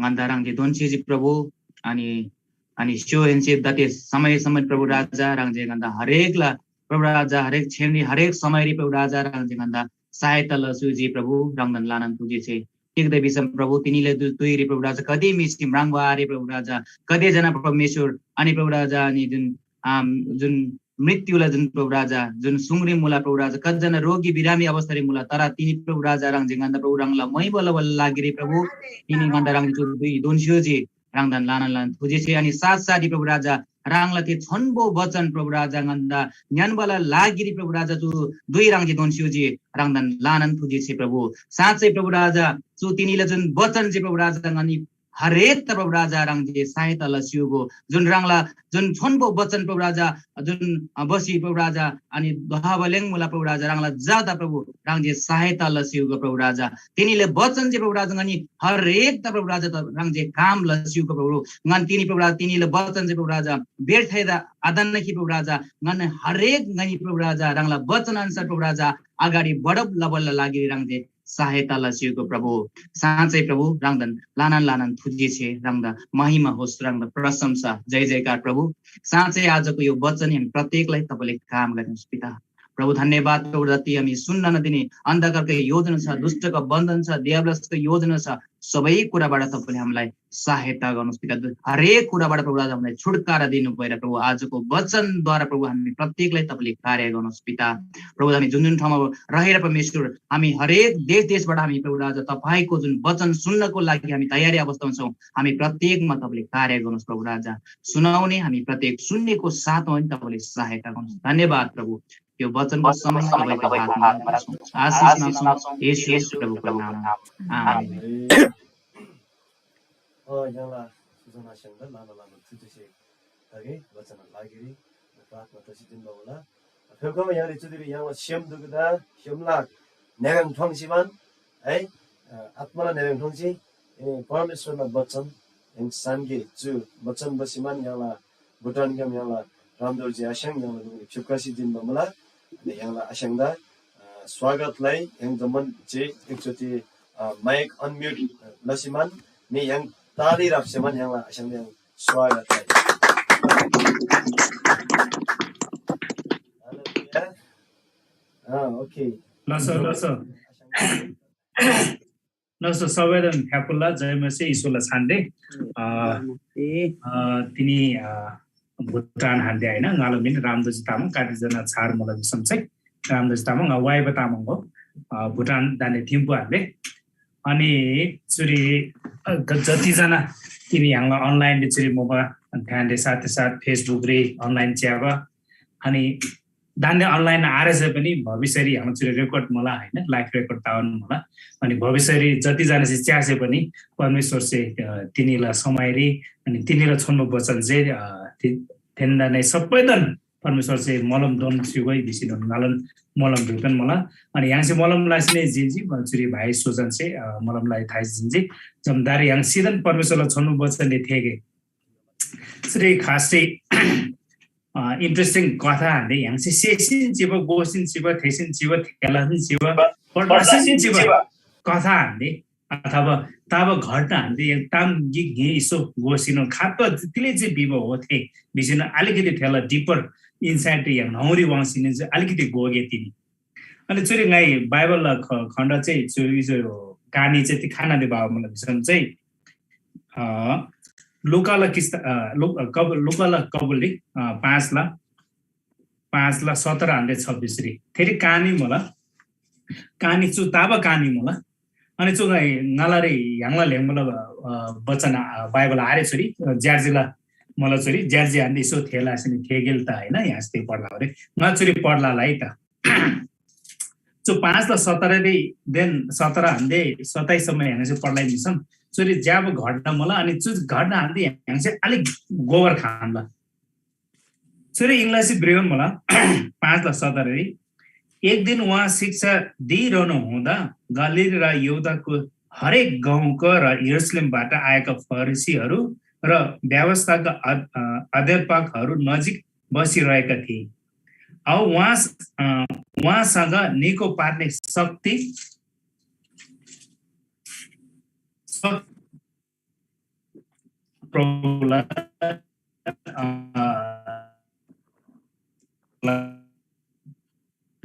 ङन्‍दा ह्राङसे दोन्‍सी जी प्रभु, अनि, अनि स्‍योहेन्‍से दाते समय समय प्रभु राजा ह्राङसे ङन्‍दा हरेकला प्रभु राजा हरेक छेमरी हरेक समयरी प्रभु राजा ह्राङसे ङन्‍दा सहायता लसु जी प्रभु, ह्राङदान लानान तुजी छे। तिग्‍दा भिसम प्रभु तिनीला दु-, धुइरी प्रभु राजा कदे म्‍हिसे म्राङ्बा आरे प्रभु राजा, कदे जना परमेश्‍वर अनि प्रभु राजा अनि जुन, आम, जुन मृत्युला जुन प्रभु राजा, जुन सुङरी मुला प्रभु राजा, कतिजना रोगी बिरामी अवस्थारी मुला, तर तिनी प्रभु राजा ह्राङसे ङन्‍दा प्रभु ह्राङला महिमा लबाला लागिरी प्रभु, तिनी ङन्‍दा ह्राङ चु दुई दोन्‍स्‍योजी ह्राङदान लाना लान थुजी छे। अनि साथ साथी प्रभु राजा ह्राङला थे छोन्‍बो वचन प्रभु राजा ङन्‍दा ङ्‌यान्‍बाला लागिरी प्रभु राजा चु दुई ह्राङसे दोन्‍स्‍योजी ह्राङदान लानान थुजी छे प्रभु। साँच्चै प्रभु राजा चु तिनीला जुन वचन जे प्रभु राजा ङनी हरेक त प्रभु राजा ह्राङ जे सहायता लस्‍युगो, जुन ह्राङला जुन छोन्‍बो वचन प्रभु राजा, जुन, अ, बसी प्रभु राजा, अनि दोहाबा ल्याङ मुला प्रभु राजा, ह्राङला जादा प्रभु ह्राङ जे सहायता लस्‍युगो प्रभु राजा। तिनीले वचन जे प्रभु राजा ङनी हरेक त प्रभु राजा त ह्राङ जे काम लस्‍युगो प्रभु। ङन तिनी प्रभु राजा, तिनीले वचन जे प्रभु राजा बेर्थै द आदन कि प्रभु राजा, ङन हरेक ङनी प्रभु राजा ह्राङला वचन अनुसार प्रभु राजा अगाडि बढब लबल लागि ह्राङ जे सहायता लस्‍युगो प्रभु। साँच्चै प्रभु, ह्राङदान लानान लानान थुजी छे, ह्राङदा महिमा होस्, ह्राङदा प्रशंसा, जय जयकार प्रभु। साँच्चै आजको यो वचन हामी प्रत्येकलाई तपाईँले काम गर्नुहोस् पिता। प्रभु धन्यवाद प्रभु, जति हामी सुन्न नदिने अन्धकारको योजना छ, दुष्टको बन्धन छ, दियाबलसको योजना छ, सबै कुराबाट तपाईँले हामीलाई सहायता गर्नुहोस् पिता। हरेक कुराबाट प्रभु राजा हामीलाई छुटकारा दिनु भएर प्रभु आजको वचनद्वारा प्रभु हामी प्रत्येकलाई तपाईँले कार्य गर्नुहोस् पिता। प्रभु हामी जुन जुन ठाउँमा रहेर परमेश्वर हामी हरेक देश देशबाट हामी प्रभु राजा तपाईँको जुन वचन सुन्नको लागि हामी तयारी अवस्थामा छौँ, हामी प्रत्येकमा तपाईँले कार्य गर्नुहोस् प्रभु राजा। सुनाउने हामी प्रत्येक सुन्नेको साथमा पनि तपाईँले सहायता गर्नुहोस्। धन्यवाद प्रभु, यो वचनको समय तपाईँको हातमा राख्छौँ। आशिष माग्छौँ येशू प्रभुको नाममा। आमेन। अ, य्‍हाङला सुजना स्‍य्‍हान्‍दा लाना लाना थुतुसे तगे वचन लागिरी प्रार्थना तसी जिन्‍बा होला। फेकम य्‍हाङरी चुदिरी य्‍हाङला सेम दुगदा सेमला नेगङ ठोङ्सी मान है, अ, आत्‍माला नेगङ ठोङ्सी, ए, परमेश्‍वरला वचन य्‍हाङ सानगे चु वचन बसी मान य्‍हाङला भुटानग्‍याम य्‍हाङला रामदोर्जी आस्‍याङ य्‍हाङला दुगुरी फ्‍युक्‍कासी जिन्‍बा मुला। अनि य्‍हाङला आस्‍याङदा, अ, स्वागतलाई य्‍हाङ जम्‍मान जे एकचोटि, अ, माइक अनम्युट लसीमान नि य्‍हाङ ताली राप्‍सेमान य्‍हाङला आस्‍याङदेन स्वागतलाई। हालेलुया। अ, ओके। लस, लस। लस, सबैदन फ्‍याफुल्‍ला, जय मसीह, येशूला छान्‍डे। अ, अ, तिनी, अ, भुटान हान्‍दे आहिन, ङाला मिन रामदोजी तामाङ, काटिजना छार मुला भिसम चाहिँ रामदोजी तामाङ, अ, वाइबा तामाङ हो, अ, भुटान दाने थिम्पू हान्‍दे। अनि चुरी, अ, ग-, जतिजना तिनी य्‍हाङला online रे चुरी मोबा ध्यान रे साथ साथ Facebook रे online च्याबा, अनि दान्‍दे online आरेसे पनि भविष्यरी य्‍हाङला चुरी record मुला, हैन? Live record तावन मुला। अनि भविष्यरी जतिजना चाहिँ च्यासे पनि परमेश्‍वर चाहिँ, अ, तिनीला समयरी अनि तिनीला छोन्‍बो वचन चाहिँ, अ, ति-, तेन्‍दा नै सप्‍पैदन परमेश्‍वर चाहिँ मलम दोन स्‍युगै भिसी नुन गालन मलम ढुकन मुला। अनि य्‍हाङसे मलम लासी नै जिन्‍जी, चुरी भाइ सोजन चाहिँ, अ, मलम लाइ थाइ जिन्‍जी। जमदार य्‍हाङ सिधन परमेश्‍वरला छोन्‍बो वचनले थेगे। श्री खास्टी, अ, interesting कथा हान्‍दे य्‍हाङसे सेसिन चिबा, गोसिन चिबा, थेसिन चिबा, थेलासिन चिबा, पढलासिन चिबा कथा हान्‍दे अथवा ताबा घटना हान्‍दे य्‍हाङ ताम गिक गे इसो गोसिनो खात्‍वा तिले जे बिबा हो थे बिसिनो अलिकति थेला deeper insight य्‍हाङ नौरी वाङसिने जे अलिकति गोगे तिनी। अनि चुरी ङाइ बाइबलला ख-, खण्ड चाहिँ चु-, इजो कानी चाहिँ ति खाना दे बाबा मतलब भिसम चाहिँ, अ, लुकाला किस्ता, अ, लु-, अ, कब-, लुकाला कबुली, अ, पाँचला, पाँचला सत्र हान्‍दे छब्बिस री। थेरी कानी मुला, कानी चु ताबा कानी मुला। अनि चु ङाइ ङालारी य्‍हाङला ल्‍हेङ्बुला, अ, बचन, अ, बाइबल आरे चुरी, अ, ज्‍यार्जीला मुला चुरी, ज्‍यार्जी हान्‍दे इसो थेला सिनी थेगेल त हैन, य्‍हाङसे पढला हो रे। ङा चुरी पढला लाई त। चु पाँचला सत्र री देन सत्र हान्‍दे सत्ताइस सम्म य्‍हाङसे पढलाइ निसम। चुरी ज्‍याबो घटना मुला, अनि चु घटना हान्‍दे य्‍हाङसे अलिक गोबर खानला। चुरी इङ्ग्लिसी ब्रेवन मुला, पाँचला सत्र री। एक दिन उहाँ शिक्षा दिइरहनु हुँदा गलिल र यहूदाको हरेक गाउँको र यरूशलेमबाट आएका फरिसीहरू र व्यवस्थाका अध-, अ, अध्यापकहरू नजिक बसिरहेका थिए। औ उहाँ, अ, उहाँसँग निको पार्ने शक्ति, शक्ति प्रभुलाई, अ,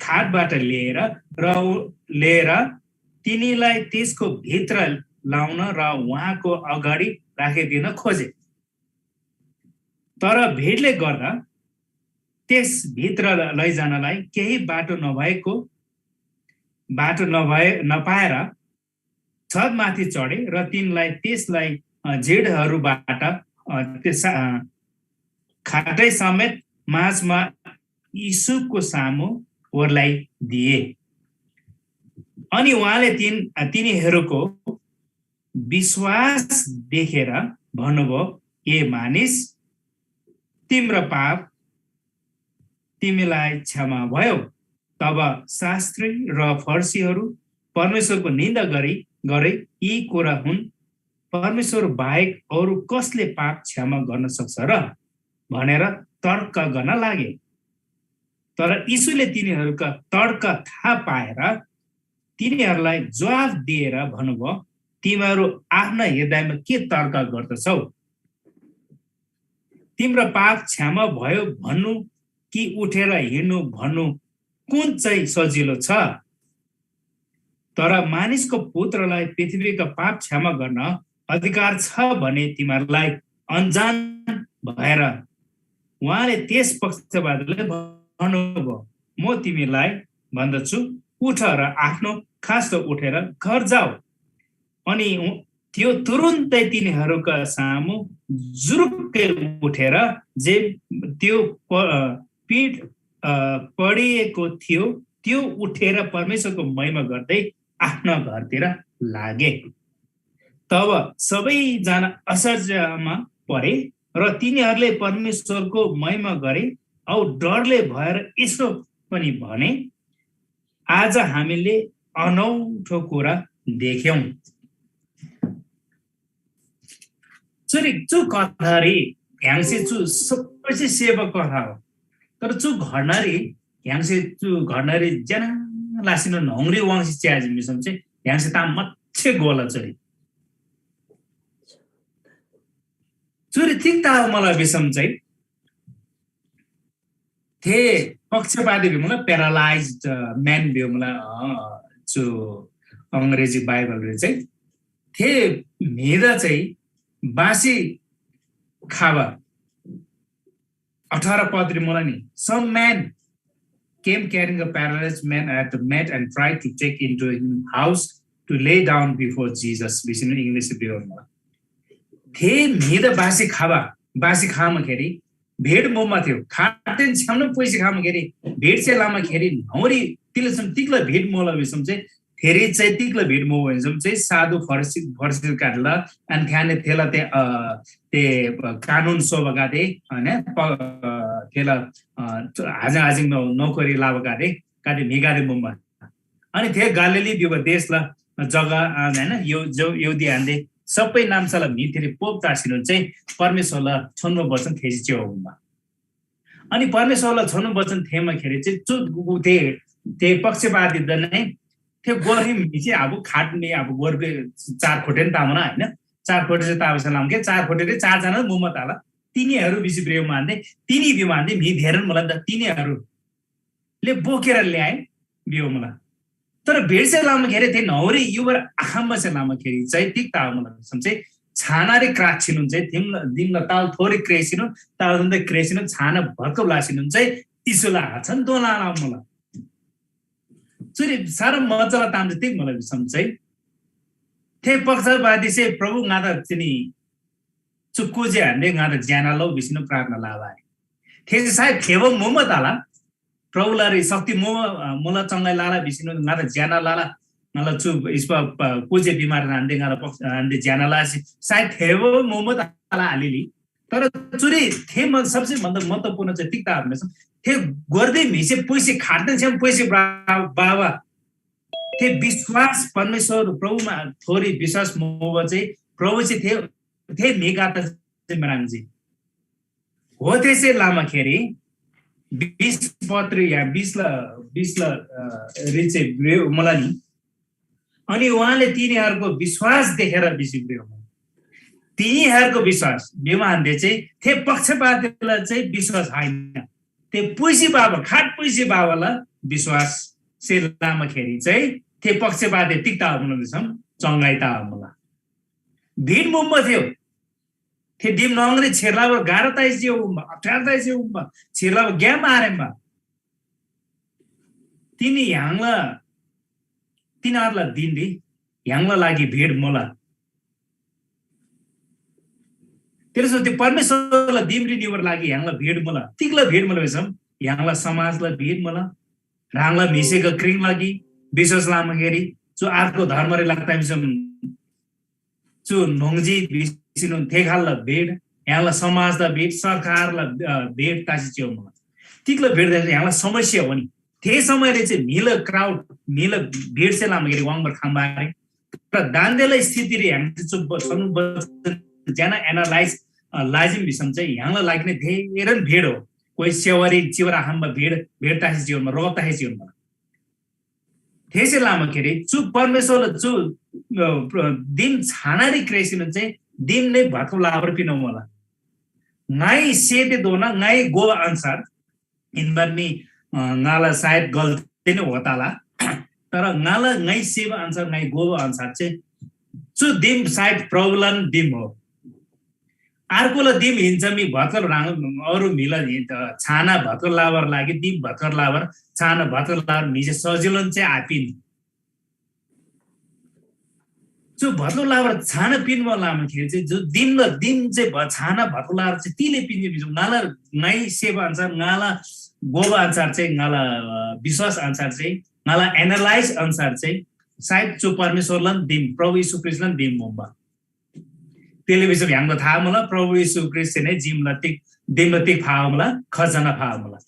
खाटबाट लिएर र उ-, लिएर तिनीलाई त्यसको भित्र लाउन र उहाँको अगाडि राखिदिन खोजे। तर भिडले गर्दा त्यस भित्र लैजानलाई केही बाटो नभएको, बाटो नभए, नपाएर छतमाथि चढे र तिनलाई त्यसलाई, अ, जेडहरूबाट, अ, त्यस, अ, खाटै समेत माझमा यीशुको सामु ओर्लाइदिए। अनि उहाँले तिन, अ, तिनीहरूको विश्वास देखेर भन्नुभयो, "ए मानिस, तिम्रो पाप तिमीलाई क्षमा भयो।" तब शास्त्री र फरिसीहरू परमेश्वरको निन्दा गरी गरे, "यी कुरा हुन्, परमेश्वर बाहेक अरू कसले पाप क्षमा गर्न सक्छ र?" भनेर तर्क गर्न लागे। तर यीशुले तिनीहरूका तर्क थाहा पाएर तिनीहरूलाई जवाफ दिएर भन्नुभयो, "तिमीहरू आफ्ना हृदयमा के तर्क गर्दछौ? तिम्रो पाप क्षमा भयो भन्नु कि उठेर हिँड्नु भन्नु कुन चाहिँ सजिलो छ? तर मानिसको पुत्रलाई पृथ्वीका पाप क्षमा गर्न अधिकार छ भने तिमीहरूलाई अनजान भएर उहाँले त्यस पक्षवादीलाई भन्नुभयो, "म तिमीलाई भन्दछु, उठ र आफ्नो खास्टो उठेर घर जाऊ।" अनि उ-, त्यो तुरुन्तै तिनीहरूका सामु जुरुक्कै उठेर जे त्यो प-, अ, पीठ, अ, पडिएको थियो, त्यो उठेर परमेश्वरको महिमा गर्दै आफ्नो घरतिर लागे। तब सबैजना आश्चर्यमा परे र तिनीहरूले परमेश्वरको महिमा गरे, औ डरले भएर यसो पनि भने, "आज हामीले अनौठो कुरा देख्यौं।" चुरी चु कथारी य्‍हाङसे चु सबै सेवा कथा हो। तर चु घटनारी य्‍हाङसे चु घटनारी ज्‍यना लासिन न्‍हङरी वाङ्सी च्‍याजी भिसम चाहिँ य्‍हाङसे ताम मच्छे गोला चुरी। चुरी तिग ता मला भिसम चाहिँ थे पक्षपाती भिमुला, प्यारालाइज म्यान भिमुला, अ, चु अंग्रेजी बाइबल रे चाहिँ थे म्‍हिदा चाहिँ बासी खाबा अठार पदरी मुला नि, some man came carrying a paralyzed man at the mat and tried to take into him house to lay down before Jesus भिसिन इङ्ग्लिस भियो मुला। थे म्‍हिदा बासी खाबा, बासी खामा खेरी भेट मोमा थियो। खाटेन छ्यामनो पैसे खामा खेरी भेट से लामा खेरी नौरी तिलसम तिक्ला भेट मोला भिसम चाहिँ फेरि चाहिँ तिक्ला भेट मोबा भिसम चाहिँ साधु फरसी फरसी काटला अनि थ्याने थेला ते अ, ते अ, कानुन सोबा गाते, हैन, प- अ, थेला अ, हाजिङ हाजिङ नौ- नौकरी लाबा गाते, गाते म्‍हि गाते मुम्बा। अनि थे गालिली भिबा देशला जग्गा अ, हैन, यो जो यहूदी हान्‍दे सबै नाम्‍साला म्‍हि थेरी पोप तासिनु चाहिँ परमेश्‍वरला छोन्‍बो वचन थेसी चियो मुम्बा। अनि परमेश्‍वरला छोन्‍बो वचन थेमा खेरी चाहिँ चु उ- ते ते पक्षपाती दनै थे गोर म्‍हि चाहिँ अब खाट म्‍हि अब गोर चार खोटेन तामना, हैन, चार खोटे चाहिँ ताबसे लाम के चार खोटे रे चार जना मुम्बा ताला तिनीहरू बिसी ब्रेउ मान्थे तिनी बि मान्थे म्‍हि धेरन मुला त तिनीहरू ले बोकेर ल्याए बियो मुला। तर भेट से लामा खेरी थे नौरी युवर आखम्बा से लामा खेरी चाहिँ तिक ताव मुला भिसम चाहिँ छानारी क्राक छिनुन चाहिँ थिम दिम ताल थोरी क्रेसिनु ताल दन्त क्रेसिनु छाना भक्क लासिनुन चाहिँ यीशुला हाछन दोला मुला। चुरी सारा मजाला ताम चाहिँ तिक मुला भिसम चाहिँ थे पक्षपाती से प्रभु ङादा चिनी चु कुजे हान्डे ङादा ज्याना लौ बिसिनु प्रार्थना लाबा। थे चाहिँ सायद थेबो मुम्बा ताला प्रभुला रे शक्ति मो मुला चङ्गाई लाला बिसिनु ङादा ज्याना लाला ङाला चु इसपा कुजे बिमार हान्डे ङाला पक्ष हान्डे ज्याना लासी सायद थेबो मुम्बा ताला आलिली। तर चुरी थे मन सबसे भन्दा महत्त्वपूर्ण चाहिँ तिक्ता भन्दैछ। थे गर्दै म्‍हिसे पैसे खाट्दैन छ्याम पैसे बा- बाबा थे विश्वास परमेश्वर प्रभुमा थोरी विश्वास मोबा चाहिँ प्रभु चाहिँ थे थे म्‍हि गाता चाहिँ म्राङ्जी। हो त्यसै लामा खेरी बिस पत्र या बिस ल बिस ल रिचे मला नि। अनि उहाँले तिनीहरूको विश्वास देखेर बिसी तिनीहरूको विश्वास बिमानले चाहिँ थे पक्षपातीलाई चाहिँ विश्वास होइन। ते पुइसी बाबा खाट पुइसी बाबाला विश्वास से लामा खेरी चाहिँ थे पक्षपाती तिक्ता हुनुहुनेछन् चङ्गाइता होला। भिड मुम्ब थियो। थे दिम नङरी छेर्लाबा गाह्रो ताइजियो उम्बा अप्ठ्यारो ताइजियो उम्बा छेर्लाबा ग्याम आरेम्बा तिनी य्‍हाङला तिनीहरूलाई दिनरी य्‍हाङला लागि भिड मुला। त्यसो त्यो परमेश्वरलाई दिमरी निबर लागि य्‍हाङला भिड मुला। तिगला भिड मुला भिसम य्‍हाङला समाजला भिड मुला। ह्राङला म्‍हिसेको क्रिङ लागि विश्वास लामागेरी जो अर्को धर्मरी लाग्दा भिसम चु न्‍होङ्जी भिसिनु थे खालला भिड य्‍हाङला समाजला भिड सरकारला भेट तासी चिउ मुला। तिगला भिड य्‍हाङला समस्या हो नि। थे समयले चाहिँ म्‍हिला क्राउड म्‍हिला भिड चाहिँ लामागेरी वाङबर खाम्बा आरे। तर दान्देला स्थितिरी य्‍हाङ चाहिँ चुप छनु ज्याना एनालाइज लाजिम भिसम चाहिँ य्‍हाङला लागि नै धेरैन भिड हो। कोही सेवारी चिवर आखम्बा भिड भिड तासी जीवनमा रोग तासी जीवनमा थेसे लामा खेरी चु परमेश्वरला चु दिम छानारी क्रेसिन चाहिँ दिम नै भत्कब लाबर पिनौ मला। ङाइ सेते दोना ङाइ गोबा अन्सार इन्‍बार मी ङाला सायद गल्ती नै होताला। तर ङाला ङाइ सेबा अन्सार ङाइ गोबा अन्सार चाहिँ चु दिम सायद प्रभुलान दिम हो। अर्कोला दिम हिन्‍सम मी भत्कल ह्राङ अरू म्‍हिला छाना भत्कल लाबर लागि दिम भत्कल लाबर छाना भत्कल लाबर म्‍हिसे सजिलोन चाहिँ आपिन। चु भत्कल लाबर छाना पिन्‍बा लामा खेर चाहिँ जो दिमला दिम चाहिँ भ- छाना भत्कल लाबर चाहिँ तिले पिन्‍जे भिजु ङाला ङाइ सेवा अन्सार ङाला गोबा अन्सार चाहिँ ङाला विश्वास अन्सार चाहिँ ङाला एनालाइज अन्सार चाहिँ सायद चु परमेश्‍वरलान दिम प्रभु यीशु ख्रीष्‍टलान दिम मुम्बा। त्यसले भिसम य्‍हाङदा था मुला प्रभु येशू ख्रीष्‍टसे नै जिमला तिग दिमला तिग फाव मुला खजना फाव मुला।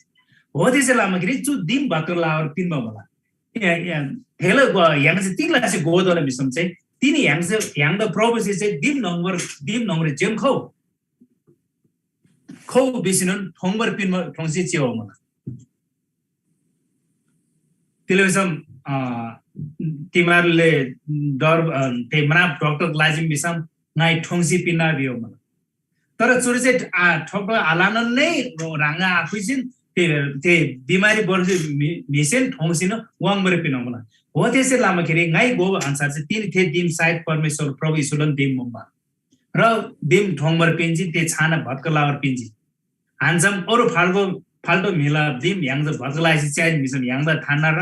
हो त्यसै लामा गिरी चु दिम भत्तर लावर पिन्‍बा मुला। या- या- हेला ग- य्‍हाङसे तिग लासे गोदोला भिसम चाहिँ तिनी य्‍हाङसे य्‍हाङदा प्रभुसे चाहिँ दिम नंबर दिम नंगरे जेम खौ खौ बिसिनोन ठोंबर पिन्‍बा ठोंसे चिवा मुला। त्यसले भिसम तिमीहरूले डर ते मना डक्टर लाजिम भिसम ङाइ ठोङ्सी पिन्ना भियो मला। तर चुरी चाहिँ आ ठोक्क आलानन नै ह्राङ आखुइसिन ते ते बिमारी बर्जी म्हिसेन ठोङ्सिन वाङबर पिनौ मला। हो त्यसै लामाखेरी ङाइ गोब अन्सार चाहिँ तिनी थे दिम सायद परमेश्वर प्रभु यीशुलन दिम मुम्बा। र दिम ठोङ्बर पिन्जी ते छाना भत्क लावर पिन्जी। हान्सम अरू फाल्टो फाल्टो म्हिला दिम य्‍हाङदा भत्क लासी च्याइ म्हिसम य्‍हाङदा थान्ना र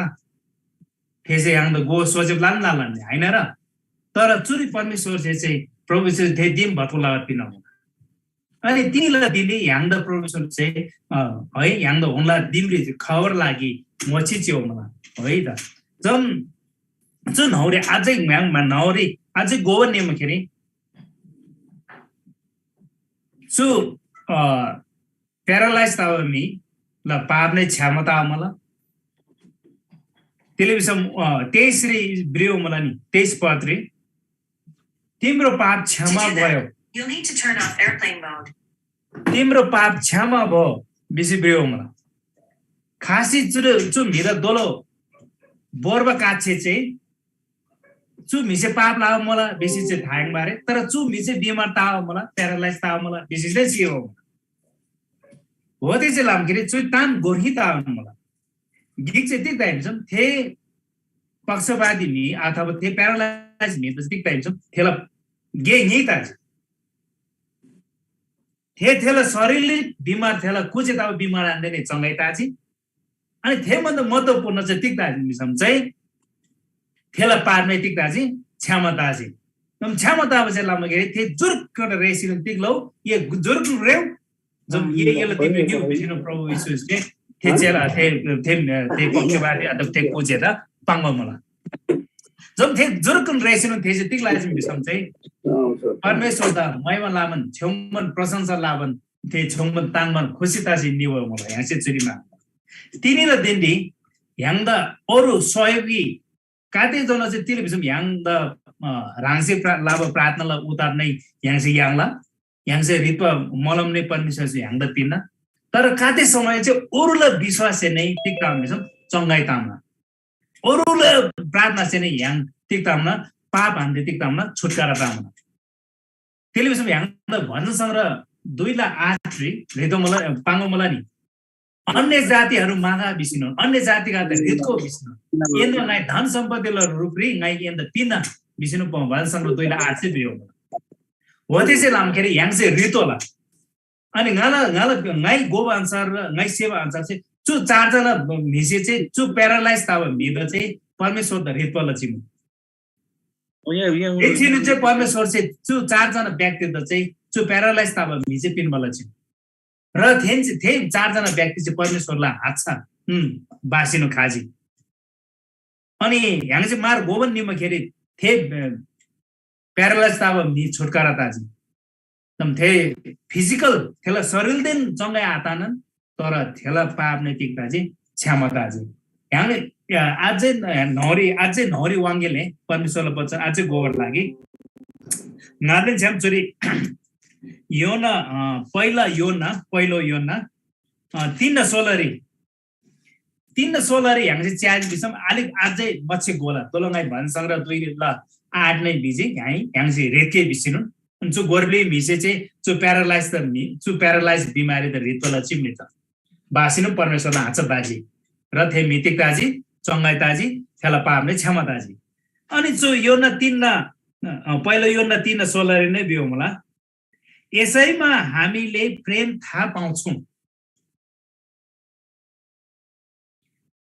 थेसे य्‍हाङदा गो सोचेब लान लालान होइन र। तर चुरी परमेश्वरसे चाहिँ प्रभुसे थे दिम भत्क लावर पिनौ। अनि तिनीला दिनले य्‍हाङदा परमेश्वर चाहिँ अ, है य्‍हाङदा हुनला दिमरी खबर लागि मोची चियो मला है त। जन चु नौरे अझै म्‍याङमा नौरी अझै गोवन नेमखेरी चु अ प्यारालाइज तबा म्‍हि ल पाप नै क्षमता मला। त्यसले भिसम अ, तेइसरी ब्रियो मला नि तेइस पदरी तिम्रो पाप क्षमा भयो। You'll need to turn off airplane mode. तिम्रो पाप क्षमा भयो बिसी ब्रियो मला। खासी चु चु म्‍हिदा दोलो बोर्बा काच्छे चाहिँ चु म्‍हिसे पाप लावा मला बेसी चाहिँ थायङ बारे तर चु म्‍हि चाहिँ बिमार तावा मला प्यारालाइज तावा मला बेसी चाहिँ सियो। हो त्यसै लामखेरी चु ताम गोर्ही तावा मला। गिक चाहिँ तिग्दा हिमसम थे पक्षपाती म्‍हि अथवा थे प्यारालाइज म्‍हि त तिग्दा हिमसम थेला गे ङी ताजी। थे थेला शरीरले बिमार थेला कुचे तावा बिमार आन्देने चङ्गाइ ताजी। अनि थे भन्दा महत्त्वपूर्ण चाहिँ तिग्दा हिमसम चाहिँ थेला पारमै तिग्दा चाहिँ क्षमता चाहिँ। नम क्षमता चाहिँ लामा के थे जुर्क रेसिन तिग्लो ये जुर्क रेउ जब ये ये तिमी न्यू बिसिनो प्रभु यीशुसे थे चेला थे थे थे पक्षपाती अथवा थे कुचे त पाङ्बा मला। जब थे जुर्कुन रेसिनु थे चाहिँ तिग लाजिम बिसम चाहिँ परमेश्वर दा महिमा लामन छेउमन प्रशंसा लाबन थे छेउमन ताङमन खुसी तासी निवो मला। यहाँसे चुरीमा तिनीला दिनरी य्‍हाङदा अरू सहयोगी काते जना चाहिँ तिले बिसम य्‍हाङदा ह्राङसे लाबा प्रार्थनाला उतार नै य्‍हाङसे याङ्ला। य्‍हाङसे रित्‍वा मलम नै परमेश्‍वरसे य्‍हाङदा पिन्‍ना। तर काते समय चाहिँ अरूला विश्‍वाससे नै तिग ताम भिसम चङ्गाइ तामना। अरूला प्रार्थनासे नै य्‍हाङ तिग तामना पाप हान्‍दे तिग तामना छुटकारा तामना। तेले भिसम य्‍हाङदा भजन संग्रह दुई ला आठ रे रेतो मला पाङ्गो मला नि। अन्य जातिहरू मागा बिसिनो, अन्य जातिका रितको बिसिनो। एन्‍दा ङाइ धन सम्पत्तिला रूपरी ङाइ एन्‍दा पिन्‍ना बिसिनो भजन संग्रह दुई ला आठ से बियो। वतेसे लामखेरी य्‍हाङसे रितोला। अनि ङाला ङाला ङाइ गोबा अन्‍सार र ङाइ सेवा अन्‍सार चाहिँ चु चारजना म्‍हिसे चाहिँ चु प्यारालाइज तबा म्‍हिदा चाहिँ परमेश्‍वरदा रितोला चिमु। एकछिन चाहिँ परमेश्‍वरसे चु चारजना व्यक्तिदा चाहिँ चु प्यारालाइज तबा म्‍हि चाहिँ पिन्‍बाला चिमु। र थेन थे चारजना व्यक्ति चाहिँ परमेश्‍वरला हाच्छा बासिनु खाजी। अनि य्‍हाङसे मार गोबन निमा खेरी थे प्यारालाइज तबा म्‍हि छुटकारा ताजी। एकदम थे फिजिकल थेला शरीरदेन चङ्गाइ आतानन तर थेला पाप नै तिग ताजी क्षमा ताजी। य्‍हाङले अझै न्‍हौरी अझै न्‍हौरी वाङ्गेले परमेश्‍वरला वचन अझै गोबर लागि नादेन छ्याम चुरी योना पहिला योना पहिलो योना तिन सोलरी तिन सोलरी य्‍हाङसे च्याज भिसम अलिक अझै मच्छे गोला तोलो ङाइ भन संग्रह दुई ल आठ नै भिजी य्‍हाङ य्‍हाङसे रेतके भिसिनु। चु गोरबली म्‍हिसे चाहिँ चु प्यारालाइज त म्‍हि चु प्यारालाइज बिमारी त रितोला चिम्‍नी त बासिनु परमेश्‍वरला हाच्छा बाजी। र थे म्‍हि तिग ताजी चङ्गाइ ताजी थेला पाप नै क्षमा ताजी। अनि चु योना तिन पहिलो योना तिन सोलरी नै बियो मुला। यसैमा हामीले प्रेम थाहा पाउँछौँ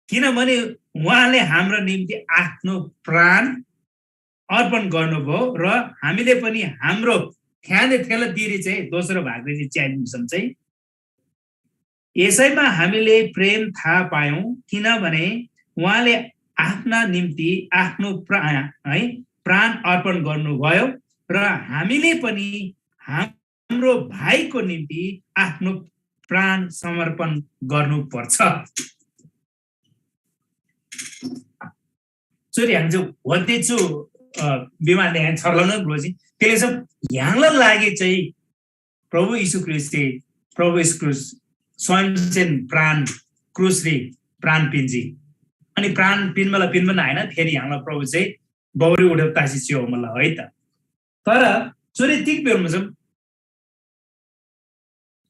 किनभने उहाँले हाम्रो निम्ति आफ्नो प्राण अर्पण गर्नुभयो र हामीले पनि हाम्रो थ्याने थेला तिरी चाहिँ दोस्रो भागले चाहिँ च्यालिन्छौँ चाहिँ यसैमा हामीले प्रेम थाहा पायौँ किनभने उहाँले आफ्ना निम्ति आफ्नो प्राण है प्राण अर्पण गर्नुभयो र हामीले पनि हाम्रो भाइको निम्ति आफ्नो प्राण समर्पण गर्नुपर्छ। चुरी ह्याङ चु वते चु बिमारले ह्याङ छर्लन ग्रोजी त्यसले ह्याङला लागि चाहिँ प्रभु यीशु ख्रीष्ट प्रभु यीशु ख्रीष्ट स्वयंसेन प्राण क्रुसरी प्राण पिन्जी। अनि प्राण पिन्‍बाला पिन्‍बान आएन, फेरि य्‍हाङला प्रभु चाहिँ बौरी उठब तासी चियो मला है त। तर चुरी तिग बेहोर मुसम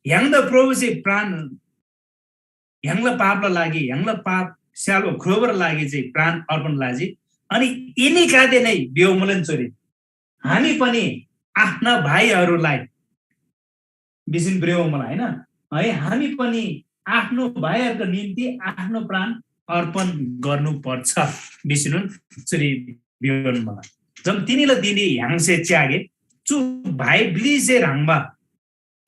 य्‍हाङदा प्रभु चाहिँ प्राण य्‍हाङला पापला लागि, य्‍हाङला पाप स्यालो ख्रोबर लागि चाहिँ प्राण अर्पण लाजी। अनि एनीकादे नै बियो मुलन चुरी हामी पनि आफ्ना भाइहरूलाई बिसिन ब्रेव मला, होइन है? हामी पनि आफ्नो भाइहरूको निम्ति आफ्नो प्राण अर्पण गर्नुपर्छ बिसिनुन चुरी बियोन मला। जब तिनीला दिनी ह्याङसे च्यागे, चु भाइ ब्लिसे ह्रङ्बा,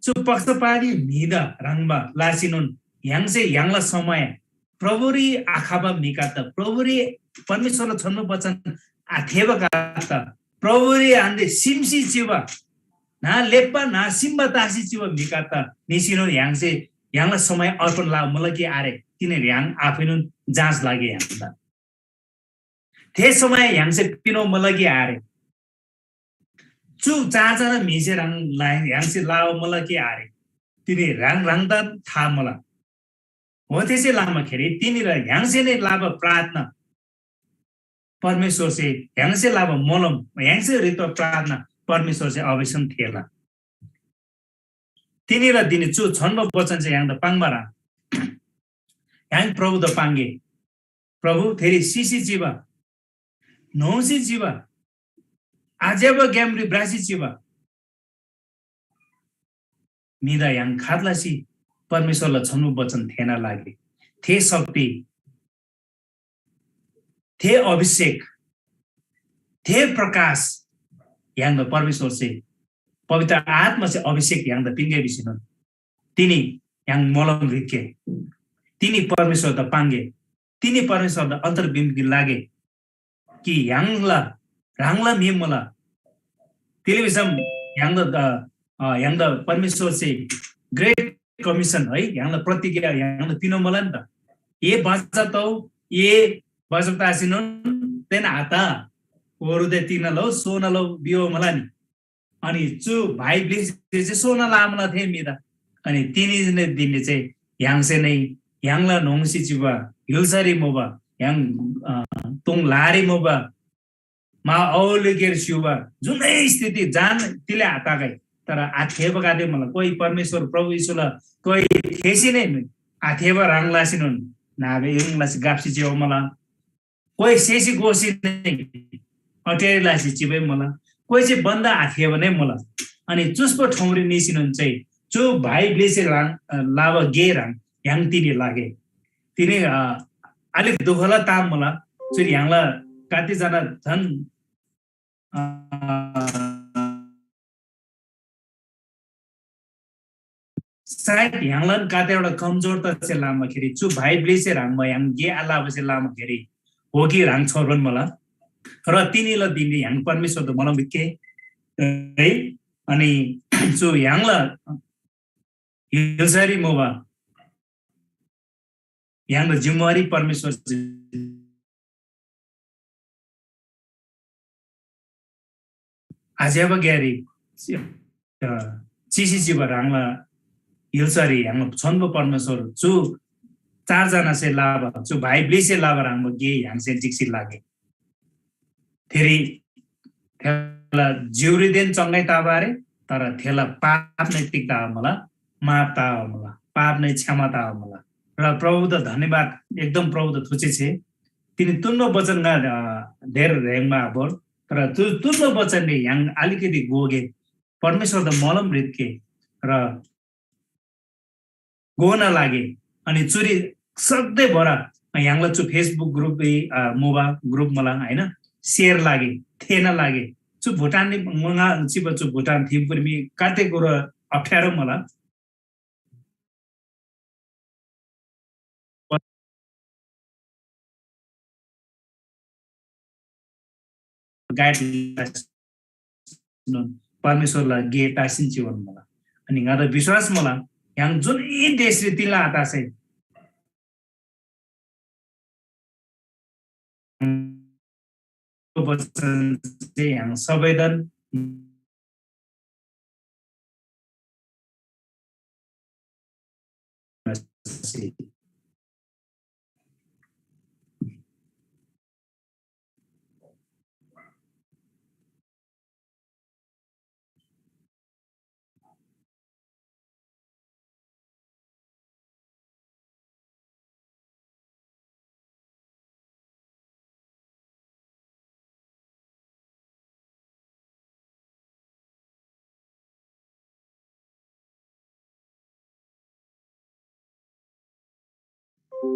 चु पक्षपाती म्‍हिदा ह्रङ्बा लासिनुन ह्याङसे ह्याङला समय प्रभुरी आखाबा म्‍हिकात, प्रभुरी परमेश्वरला छन्‍बु वचन आथेबा कात, प्रभुरी आन्‍दे सिमसी चिबा, ना लेप्‍बा ना सिम्‍बा तासी चिबा म्‍हिकात निसिनोन ह्याङसे ह्याङला समय अर्पण ला मुला कि आरे? तिनी ह्याङ आफैनोन जाँच लागे ह्याङदा। थे समय ह्याङसे पिनो मुला कि आरे? चु चार जना म्‍हिसे ह्राङ ला-, ह्याङसे लावा मुला कि आरे? तिनी ह्राङ ह्राङदा था मुला। हो, त्यसै लामाखेरी तिनीला ह्याङसे नै लाबा प्रार्थना परमेश्वरसे, ह्याङसे लाबा मोलम, ह्याङसे रित्‍बा प्रार्थना परमेश्वरसे अवश्यम थेःला। तिनीला दिनी चु छन्‍बा वचन चाहिँ य्‍हाङदा पाङ्बा ह्रङ्। य्‍हाङ प्रभुदा पाङ्गे। प्रभु, थेरी सिसी चिबा, न्‍होङ्सी चिबा, आज्‍यबा ग्‍यामरी भ्रासी चिबा म्‍हिदा य्‍हाङ खात लसी परमेश्‍वरला छन्‍बु वचन थेःना लागे। थे शक्ति, थे अभिषेक, थे प्रकाश य्‍हाङदा परमेश्‍वरसे, पवित्र आत्‍मासे अभिषेक य्‍हाङदा पिन्‍गे भिसीनोन तिनी य्‍हाङ मोलम रित्‍गे। तिनी परमेश्‍वरदा पाङ्गे। तिनी परमेश्‍वरदा अन्तर्बिम्‍बी लागे कि य्‍हाङला, ह्राङला म्‍हि मुला। तिले भिसम य्‍हाङदा, अ, अ, य्‍हाङदा परमेश्‍वरसे ग्रेट कमिसन है, य्‍हाङला प्रतिज्ञा य्‍हाङदा पिनो मुला नि त। ए बाचा तौ, ए बाचा तासिनोन तेन आता, ओरुदे तिन लौ, सोन लौ, बियो मुला नि। अनि चु भाइ ब्‍लिसे चाहिँ सोना लामला थे म्‍हिदा। अनि तिनी दिनले चाहिँ य्‍हाङसे नै य्‍हाङला न्‍होङ्सी चिबा, य्‍हुल्‍सारी मुबा, य्‍हाङ, अ, तुङ लारी मुबा, मा औलिकेर स्‍युबा, जुनै स्थिति जान तिले आतागै। तर आथेबागदे मुला, कोही परमेश्‍वर प्रभु येशूला कोही थेसी नै आथेबा ह्रङ् लासीनोन नाबे युङ लासी गाप्‍सी चिबा मुला। कोही सेसी गोसी नै अटेरी लासी चिबा मुला, कोही चाहिँ बन्‍दा आथेबा नै मुला। अनि चुस्‍पो ठौरी निसीनोन चाहिँ चु भाइ ब्‍लिसे ह्रङ्, अ, लाबा गे ह्रङ् य्‍हाङ तिनी लागे। तिनी, अ, अलिक दुःखला ताम मुला। चुरी य्‍हाङला कतिजना झन्, अ, सायद य्‍हाङलान कतैवटा कमजोर तसे लामाखेरी चु भाइ ब्‍लिसे ह्रङ्‌बा य्‍हाङ गे आलाबसे लामाखेरी हो कि ह्राङ छोर्बान मुला। र तिनीला दिनरी य्‍हाङ परमेश्‍वरदा मोलम बित्‍के है। अनि चु य्‍हाङला य्‍हुल्‍सारी मुबा य्‍हाङला जिम्‍मेवारी परमेश्‍वरसे आज्‍यबा ग्‍यारी, अ, चिसी चिबा ह्राङला य्‍हुल्‍सारी य्‍हाङला छोन्‍बो परमेश्‍वर चु चारजनासे लाबा, चु भाइ ब्‍लिसे लाबा ह्रङ्‌बा गे य्‍हाङसे जिक्‍सी लागे। थेरी थेला जिउरीदेन चङ्‌गै तबा आरे, तर थेला पाप नै तिग तबा मुला, माफ तबा मुला, पाप नै क्षमा तबा मुला। र प्रभुदा धन्यवाद, एकदम प्रभुदा थुचे छे। तिनी तुन्‍नो वचन ङा, अ, धेर ह्रेङ्बा आबोल, तर तु-, तुन्‍नो वचनले य्‍हाङ अलिकति गोगे, परमेश्‍वरदा मोलम रित्‍के र गोना लागे। अनि चुरी सक्दे बोरा य्‍हाङला चु Facebook ग्रुप, अ, मुबा ग्रुप मला, हैन? सेयर लागे, थेना लागे। चु भुटान नि मुङा चिबा चु भुटान थिमपुर मी काते गुरु अप्ठ्यारो मला। गाइड परमेश्‍वरला गे तासिन जीवन मुला। अनि ङादा विश्वास मुला, य्‍हाङ जुन देशरी तिला आतासे वचन चाहिँ य्‍हाङ सबैदन Hello.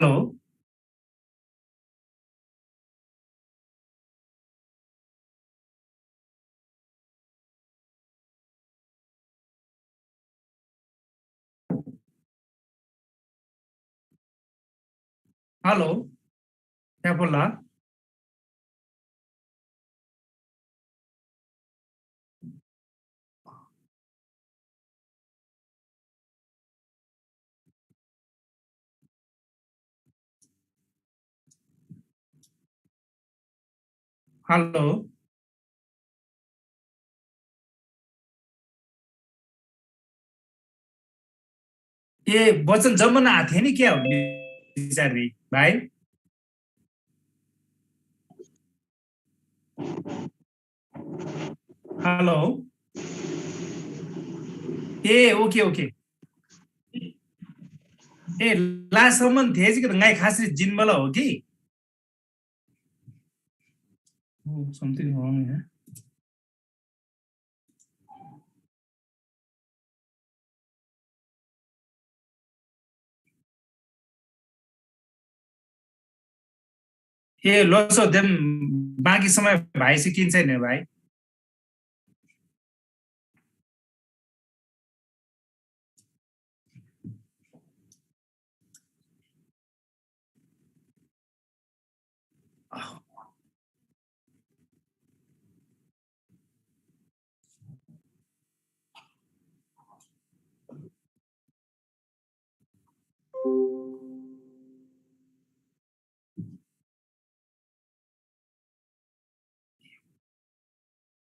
Hello. Hello. Hello. ए, वचन जम्मा आथे नि क्या हो विचार रे भाइ? Hello. ए, OK, OK. ए, लास्टसम्म थेजी कि त ङाइ खासरी जिन्‍बाला हो कि? Oh, something wrong here. ए, लसो देम बाँकी समय भाइ चाहिँ किन्छ नि भाइ।